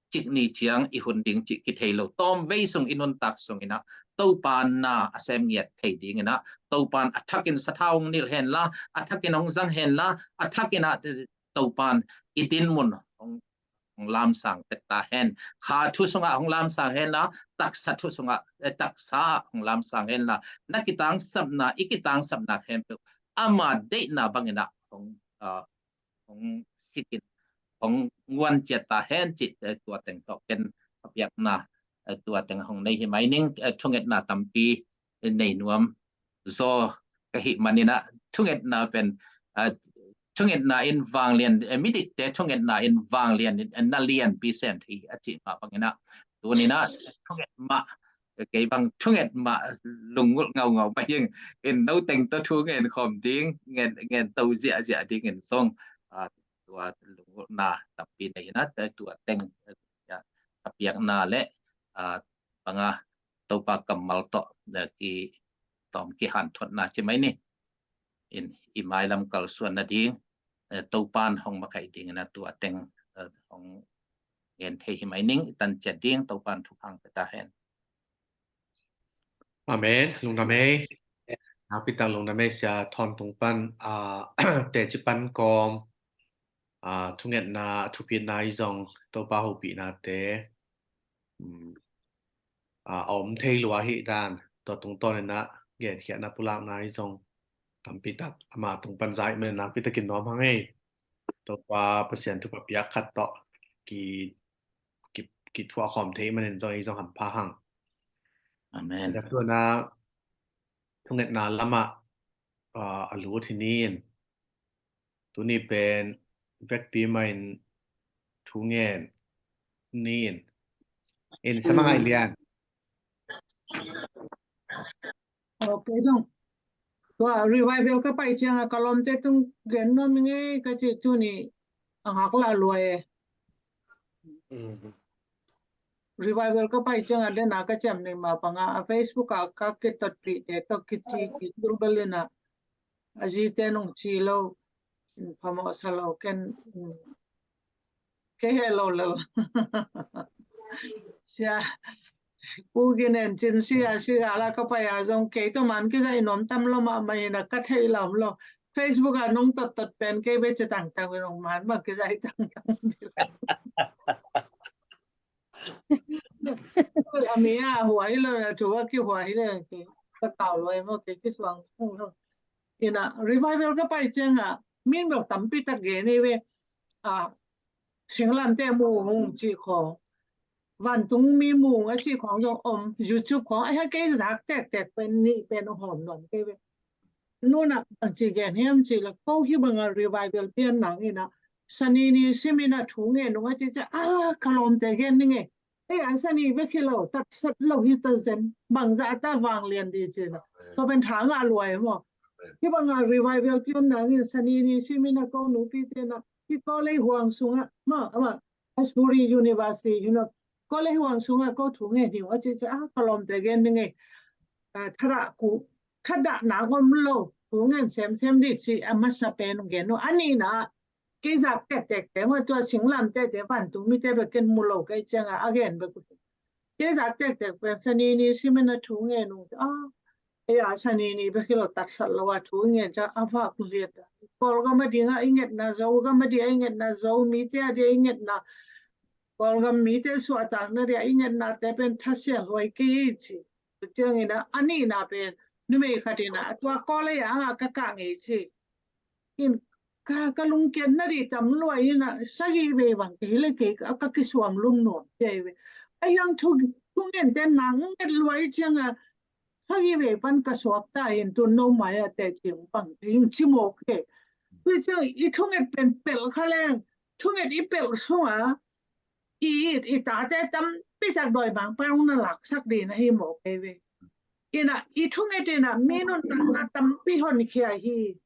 cik ni ciang i hun ding cih kithei lo, tawmvei sung i nuntak sung inah Topan na a sem ngiat thei ding inah, Topan a thakin sathau hong nilh henla, a thakin hong zang henla, a thakin ah Topan i dinmun hong, hong lamsang tek ta hen. Kha thu sungah hong lamsang henla, taksa thu sungah, eh, taksa ah hong lamsang henla, na kitangsapna, i kitangsapna khempeuh ama deihna bang inah hong, ah, hong sikin, hong guan ciat ta hen cih, eh, tua teng tawh ken a piakna, eh, tua teng hong nei hi mai ning, eh, thungetna tampi, eh, nei nuam zaw ka hih man inah, thungetna pen, eh, thungetna in vanglian, eh, midikte thungetna in vanglian in, eh, na lianpi sem thei a cih mah bang inah, tuni inah thunget mah, kei bang thunget mah lunggulh ngaungau mah hi ing. In no teng tawh thu ngen khawm ding, ngen, ngen to ziahziah dingin zong, ah, tua lunggulhna tampi nei inah, tua teng, ah, a piakna le, ah, banga Topa kammal tawh, eh, kitawm kihanthotna ci mai ni. In i mailam kalsuan nading, eh, Topan hong makaih ding inah tua teng, eh, hong ngen thei hi mai ning, i tan ciat ding, Topan thupha pia ta hen. Amen. Lungdam ei. Nakpi tak lungdam ei, Sia Thawn tung pan, ah, teci pan kawm, ah, thungetna, thupitna i zong Topa hopihnate, um, ah, a om thei lua hi dan, tua tungtawn in ah genkhiatna pulakna i zong tampi tak ama tung pan za i man in nakpi takin nuam hang ei. Topa Pasian thupha piak khat tawh ki, ki, kithuah khawm thei man in zong i zong hampha hang. Amen. Tua na thungetna lamah, ah, a lut hi ni in. Tuni pen vekpi mah in thu ngen ni in. In Sama Ngai Lian. Ok, zong. Tua revival ka pai ciang a ka lawmte tung gen nuam ing ei ka ci tuni a ngak lah lua e. Revival ka pai ciang a den a ka ciam ni ma panga a Facebook a ka kitotpih te tawh kiti ki tulbel in a a zite nong ci lo, phamawh sa lo ken, kei heh lo lel. Sia, Pu Gin en cin sia, sia la ka pai a zong kei tawh man kizai nuam tam lo mahmah in a ka thei lam lo. Facebook a nong tottot pen kei ve ci tangtang ve nong man mah kizai tangtang. A mi a hua hi lo na thu a kihua hi lo na ki ka kau lo e maw kei kisuang hung lo. Ina revival ka pai ciang a min bel tampi tak gen hi ve. A singlamte mu hung ci khawng, vantung mi mu hung a ci khawng zong om, YouTube khawng a hia kei zak tektek pen nih pen a hawm nuam kei ve. Nuna bang ci gen hiam ci la ko hi banga revival pian nang ina sanini simin a thu ngen nung a ci ci a ka lawmte gen ning e. Ei a sani bek hi lo tatsat lo hi ta zen bangzah ta vanglian di ci la. Tua pen tha ngah luai maw. Hi banga revival pian nang in sanini simin a ko nupi te na hi ko lei huang sungah ma ama Asbury University hi lo ko lei huang sungah ko thu ngen hi a ci ci a ka lawmte gen ning e. Thara ku thadah nak om lo thu ngen semsem di ci a masa pen gen uh a nihna kei zak tektek te maw tua singlamte te vantung mite bek ken mu lo kei cianga a gen bek uh. Kei zak tektek pen sanini simin a thu ngen uh a ei a sanini bek hi lo tatsat lo a thu ngen ca a vak liat a Kawlgam a dinga i ngetna Zogam a dia i ngetna Zo mite a dia i ngetna Kawlgam mite suahtakna dia i ngetna te pen thasia huai kei ci. Ciangin a nihna pen numei khat in a tua Kawlei a ka kah ngei ci. In ka ka lungkiatna dih tam luai in a sagih vei bang kei le kei ka kisuam lum nuam kei ve. A hiang thu thu ngen ten nang nget luai ciang a sagih vei pan ka suak ta in tun no mai a te ciang bang kei in ci mawk he. Tui ciang i thu nget pen pel kha leng thu nget i pel sunga i it i tate tampi tak dawi bang pan ung na laksak dih na hi mawk kei ve. Ina i thu nget ina mi nuntakna tampi honkhia hi.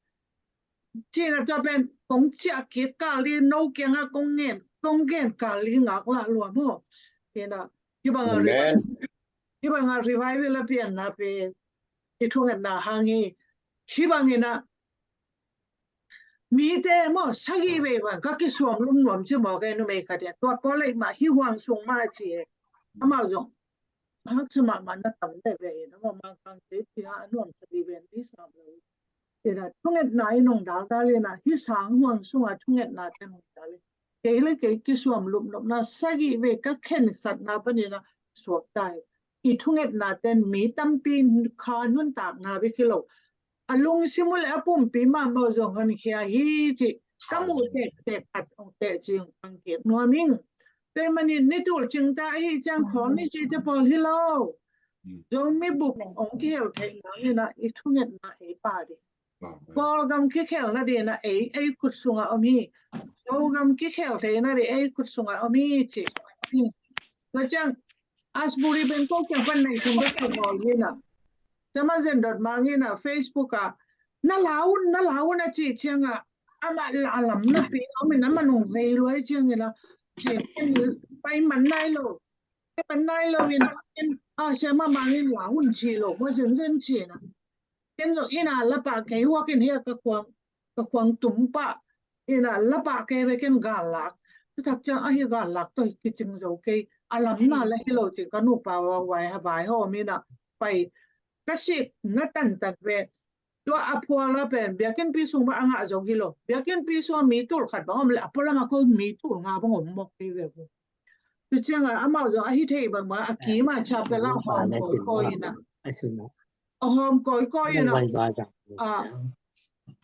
Cina tua pen kong ciah kik kal dih no kianga kong ngen kong gen kal dih ngak lah lua maw. Ina hi banga revival a pianna pen i thu ngetna hang hi. Hi bangina mite maw sagih vei bang ka kisuam lum nuam ci maw kei numei khat in tua Kawlei mah hi huang sung mah ci e. Amau zong haksa mahmah na tam le ve in amau mangkang te tia a nuam sagih ven di sam lo. Ina thungetna i nong daldal ina hi sang huang sunga thungetna te nong dal in kei le kei kisuam lupnopna sagih vei ka khensatna panina suak ta hi. I thungetna ten mi tampi kha nuntakna bek hi lo a lungsim uh le a pumpi mahmah zong honkhia hi ci ka muh tektek khat ong teh cing pangkik nuam ing. Tua manin ni tul cingta ahi ciang khawl ni ci te pawl hi lo. Zomi bup ong kihel theih nangina i thungetna ei pa dih. Kawlgam kikhelna dihna ei ei khut sunga om hi. Zogam kikheltheina dih ei khut sunga om hi ci. Tua ciang Asbury Bangkok ciang pan nei thum bek ka bawl hina. Cama zen dot mang hina Facebook a na laun na laun a ci cianga ama la lam na pi om in ama nung vei luai ciangina ci pen pai man nai lo. Pai man nai lo in a sia ma mang in laun ci lo ma zen zen ci na. Ken zong ina lapa kei huak in hia ka khuang ka khuang tum pah ina lapa kei ve ken gal lak. Tutak ciang ahi gal lak tawh hi kicing zo kei a lamna la hi lo cing ka nupa vai ha vai hawm ina pai ka sik na tantan ve. Tua a phual a pen biakinnpi sung mah a ngah zo hi lo. Biakinnpi sung a mi tul khat bang om le a pualam a ko mi tul nga bang om mawk kei ve ko. Tu ciang a amau zong ahi thei bang bang a kim a chapel a hawm koi koi ina. A hawm kawikawi in a,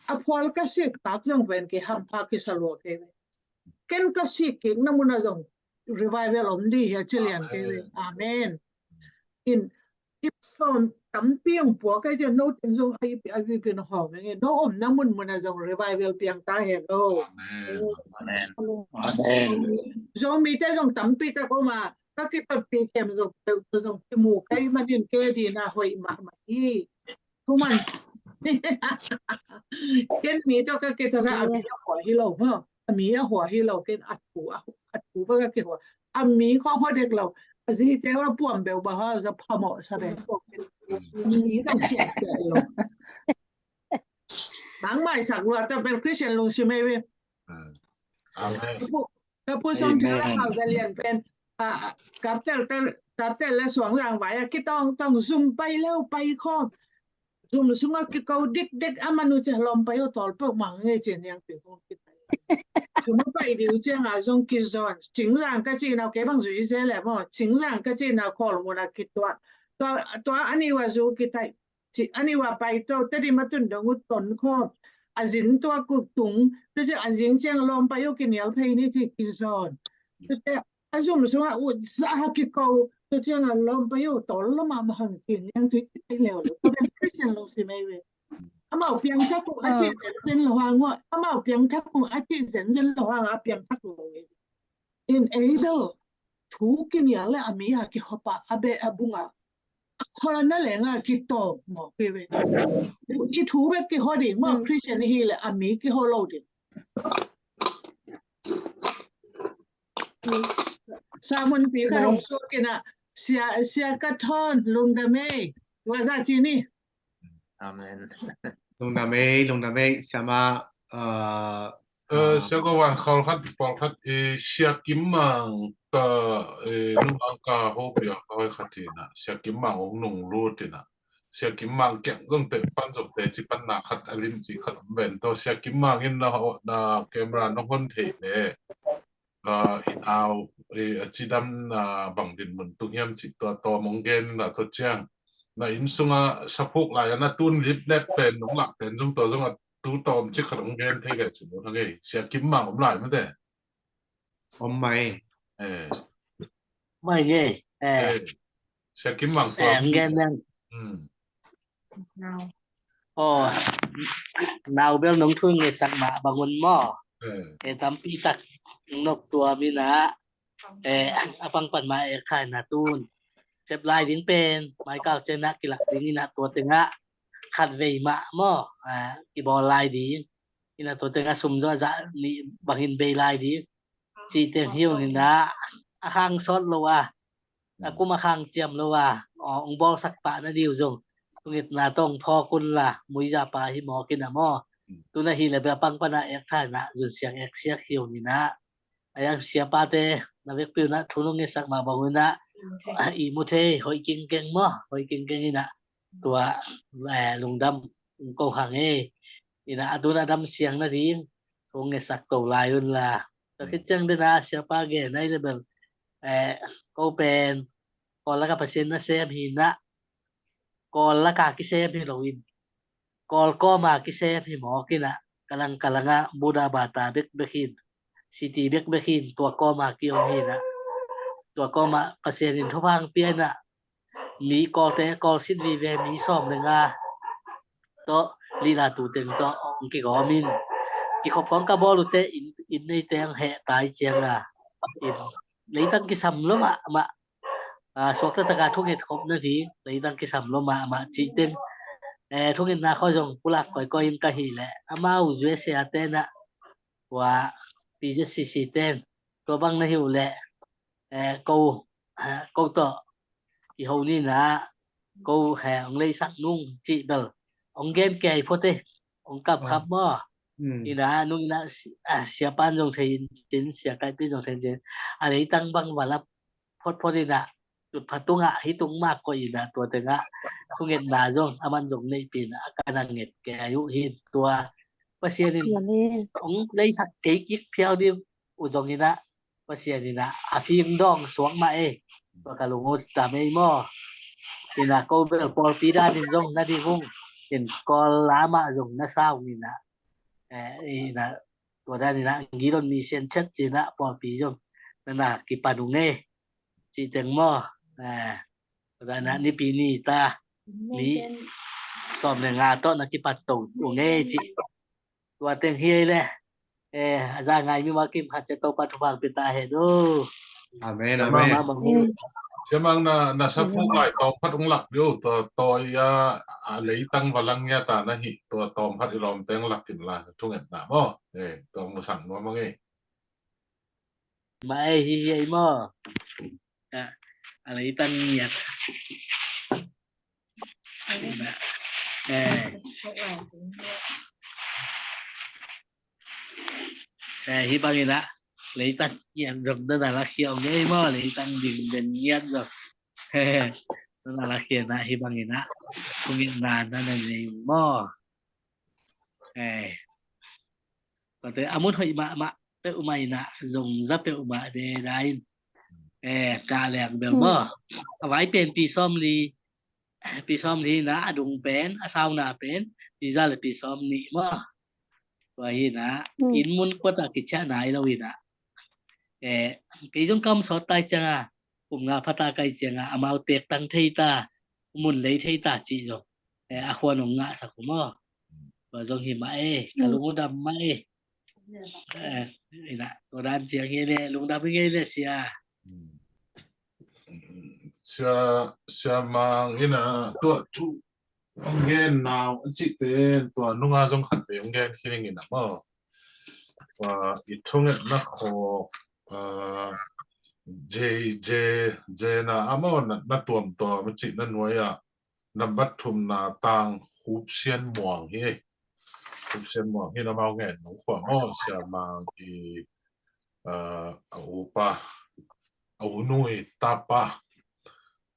a phual ka sik tak zong pen kei hampha kisa lua kei ve. Ken ka sik kikna mun ah zong revival om ding hi a ci lian kei ve. Amen. In, i sawm tampi hong pua kei ciang no teng zong a ipi a ipi na hawm eng e. No omna munmun ah zong revival piang ta hen aw. Amen. Amen. Zomi te zong tampi tak om a, ka kitatpih kem zong peuh zong kimu kei manin kei ding a hoih mahmah hi. Thuman. Ken mi tawh ka kitat a, a mi a hua hi lo maw. A mi a hua hi lo, ken a thu a, a thu bek a kihua. A mi khawng hua dek lo. A zi te a puam beuh bang a za phamawh sa bek. Mi ka ciat ciat lo. Nang maisak lua ta pen Christian lungsim ei ve. Amen. Ka pu, ka pu Sawm Thang a hau za lian pen, a, a, Kaptel tel, Kaptel le Suang Zang vai a kitawng tawng zum pai leu pai khawm. Zum sungah kiko dikdek a manu cia lawm pai uh tawl peuh mang ngei cia niang pi hong kitai. Zum a pai diu ciangah zong kizawn. Cingzang ka cinau kei bang zui se le maw. Cingzang ka cinau khawl munah kituah. Tua, tua a ni uh a zu kitai. Ci, a ni uh a pai tua, Tedim a tun dong uh ton khawm. A zin tua kuk tung. Tua ci a zing ciang lawm pai uh kinial phei ni ci kizawn. Tua ci a zum sungah ut zah a kiko. Tua ciangah lawm pai uh tawl lo mahmah hang ci niang tui kitai leu lo. Tua pen Christian lungsim ei ve. Amau piangthak uh a cih zenzen lo hang uh. Amau piangthak uh a cih zenzen lo hang a piangthak lo ei. In Abel thu kinial le a mi a kihop a, a beh a bung a, a khuana leng a kitawk mawk hi ve. I thu bek kihua ding maw, Christian hi le a mi kihua lo ding. Samun pi ka rong suak in a, sia, sia ka thawn lungdam ei. Tua za ci ni. Amen. Lungdam ei, lungdam ei, siama, ah, eh, ah, sia ko wan khol khat, pawl khat, eh, Sia Kim Mang ka, eh, nung ang ka ho pia ka hoi khat hi na. Sia Kim Mang ong nung lut hi na. Sia Kim Mang kiang zong te pan zong te ci pan na khat a lim ci khat om ben to. Sia Kim Mang in na ho, na camera nong hon thei le. Ah, i nau, eh, a cidam na bang din mun tung hiam cih tua tawm ong gen na tua ciang. Na inn sungah saphuk lai a na tun lip let pen nong lak pen zong tua zong a tu tawm cik khat ong gen thei kei cih lo na ngei. Sia Kim Mang om lai mate. Om mai. Eh. Mai ngei. Eh. Eh. Sia Kim Mang tua. Eh, ong gen nang. Hmm. Aw, nau bel nong thu ngetsak mah bang un maw. Eh. Eh, tampi tak nong tuam in a, eh, a pang pan mah ek khai na tun. Sep lai ding pen, mai kal ciang a kilak ding in a tua teng a khat vei mah maw. Ah, kibawl lai ding. In a tua teng a sum zaw zah nih bangin bei lai ding. Cih teng hi ung in a, a khang sawt lo a, a kum a khang ciam lo a, aw, ong bawlsak pah na diu zong. Thungetna tawh ong phawk un la, muiza pa hi mawk in a maw. Tu na hi le bia pang pan a ek tha in a, zun siak ek siak hi ung in a. A yang sia pate, na vekpi un a, thu nong ngetsak mah bang un a, i mu thei, hoih kingkeng maw, hoih kingkeng in a. Tua, eh, lungdam ko hang e. In a, a tun a dam siang na ding, thu ngetsak to lai un la. Tua khit ciang den a siapa gen ai le bel, eh, ko pen Kawl laka Pasian nasem hi na, Kawl laka kisem hi lo in, Kawl kawma kisem hi mawk in a, kalang kalang a Buddha bata bekbek hin, city bekbek hin, tua kawma kiom hi na, tua kawma Pasian in thupha pia in a, mi Kawlte, Kawl sit vive mi sawm le nga tawh, lila tu teng tawh ong kigawm in, kikhop kong ka bawl uh te in, in nei teng heh tai ciang a, in leitang kisam lo mahmah, ah, suakta taka thunget khop na ding, leitang kisam lo mahmah cih teng, eh, thungetna khaw zong pulak kawikawi in ka hi leh, amau U S A te na, tua P Z C C ten, tua bang na hi uh leh, eh, ko, eh, ko tawh kiho ni na, ko he ong leisak nung cih bel ong gen kei phot e, ong kap khap maw. In a nung in a si-, ah, siapan zong thei in cin, sia kaipi zong thei in cin. A leitang bang va lap photphot in a, tutpha tungah hi tung mak koih in a, tua tengah thungetna zong aman zong neihpih in a, a kana nget kei uh hi. Tua Pasian in ong leisak kei kik phiau ding uh zong in a, Pasian in a, a phing dawng suak mah ei. Tua ka lung uh tam ei maw. Ina ko bel pawlpi danin zong na ding ung. In Kawl lamah zong na sa ung ina. Eh, ina tua danin ah Gilon Mission Church ci-in ah pawlpi zong na na kipan ung e. Cih teng maw. Eh, tua danin ah nipi ni ta. Ni sawm le nga tawh na kipan to ung e cih. Tua teng hi ei le. Eh, a za ngai mi ma kim khat cia Topa thupha pia ta hen o. Amen, amen. Siamang na, na sapu ngai tawm khat ung lak diu, tua, tua ia, a leitang va lang ia ta na hi, tua tawm khat i lawm teng lak in la, thungetna maw. Eh, tua musang nuam ang e. Ma ei hi hi ei maw. A leitang ngiat. Eh. Eh, hi bangin ah leitang ngiat zong na na lakhia ung ei maw, leitang ding den ngiat zong. Na na lakhia na hi bangin ah. Kungin na na na nei ung maw. Eh. Tua te a mun hoih mahmah peuhmah in ah, zongza peuhmah de dain. Eh, ka leng bel maw. A vai pen pi sawm li, pi sawm li in ah, a dung pen, a sauna pen pi za le pi sawm nih maw. Tua hi in ah, inn mun kua tah kiciah nai lo in ah. Eh, kei zong kam sawt tai ciang a, kum nga pha ta kai ciang a, amau teek tang thei ta, mun lei thei ta cih zong. Eh, a khuan ong ngahsak uh maw. Tua zong hi mah e, ka lung uh dam mah e. Eh, ina, tua dan ciang hi le, lungdam hi ngei le sia. Sia, sia mang ina, tua thu ong gen nau a cih pen, tua nunga zong khat vei ong gen khin ing ina maw. Tua i thungetna khawk, ah, J, J, J na a maw na, na tuam tua ma cih na nuai ah. Nambat thumna tang Khup Sian Muang hi. Khup Sian Muang hi na mau ngen nong khua maw, sia mang i, ah, a upa, a unu i tapa.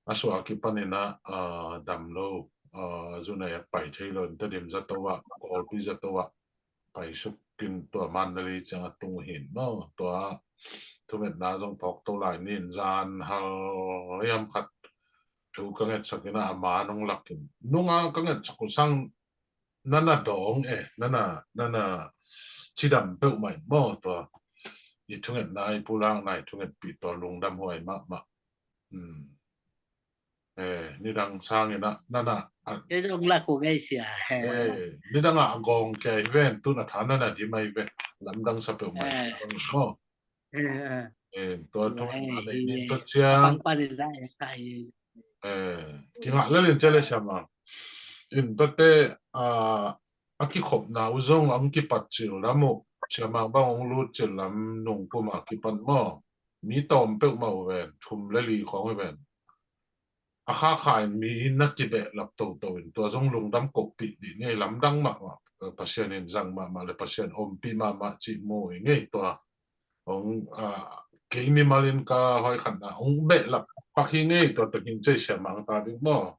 A suah kipan ina, ah, dam lo, ah, zunai a pai thei lo, in Tedim zato ah, Kawlpi zato ah. Paisuk in tua Mandalay ciang a tung uh hin maw, tua thungetna zong phawk to lai nin zan hal hiam khat thu ka ngetsak in a, a ma nong lak in nunga ka ngetsak uh sang na na dawng e, na na, na na cidam peuhmah in maw, tua i thungetna i pulakna i thungetpih tua lungdam huai mahmah. Eh, nidang sangin ah, nana, ah, kei zong lak uh ngei sia. Eh, nidang ah a gawng kei hi ven, tun a tha nana dim ai ve. Lamdang sa peuhmah. Eh, tua thung eh, nei ni tua ciang. Eh, kingah lelin cia le siamang. In tuate, ah, a kikhopna uh zong ang kipat cil lam uh. Siamang bang ang lut cil lam nung puma kipan maw. Mi tawm peuhmah uh ven, thum le li khawng uh ven. A khakha in mi na kibehlap toto in tua zong lungdam kohpih dih ngei, lamdang mahmah, Pasian in zang mahmah le Pasian ompih mahmah cih mu i ngei tua. Hong, ah, kei mimal in ka hoi khatna hong behlap pak hi ngei tua takin cei siamang ta ding maw.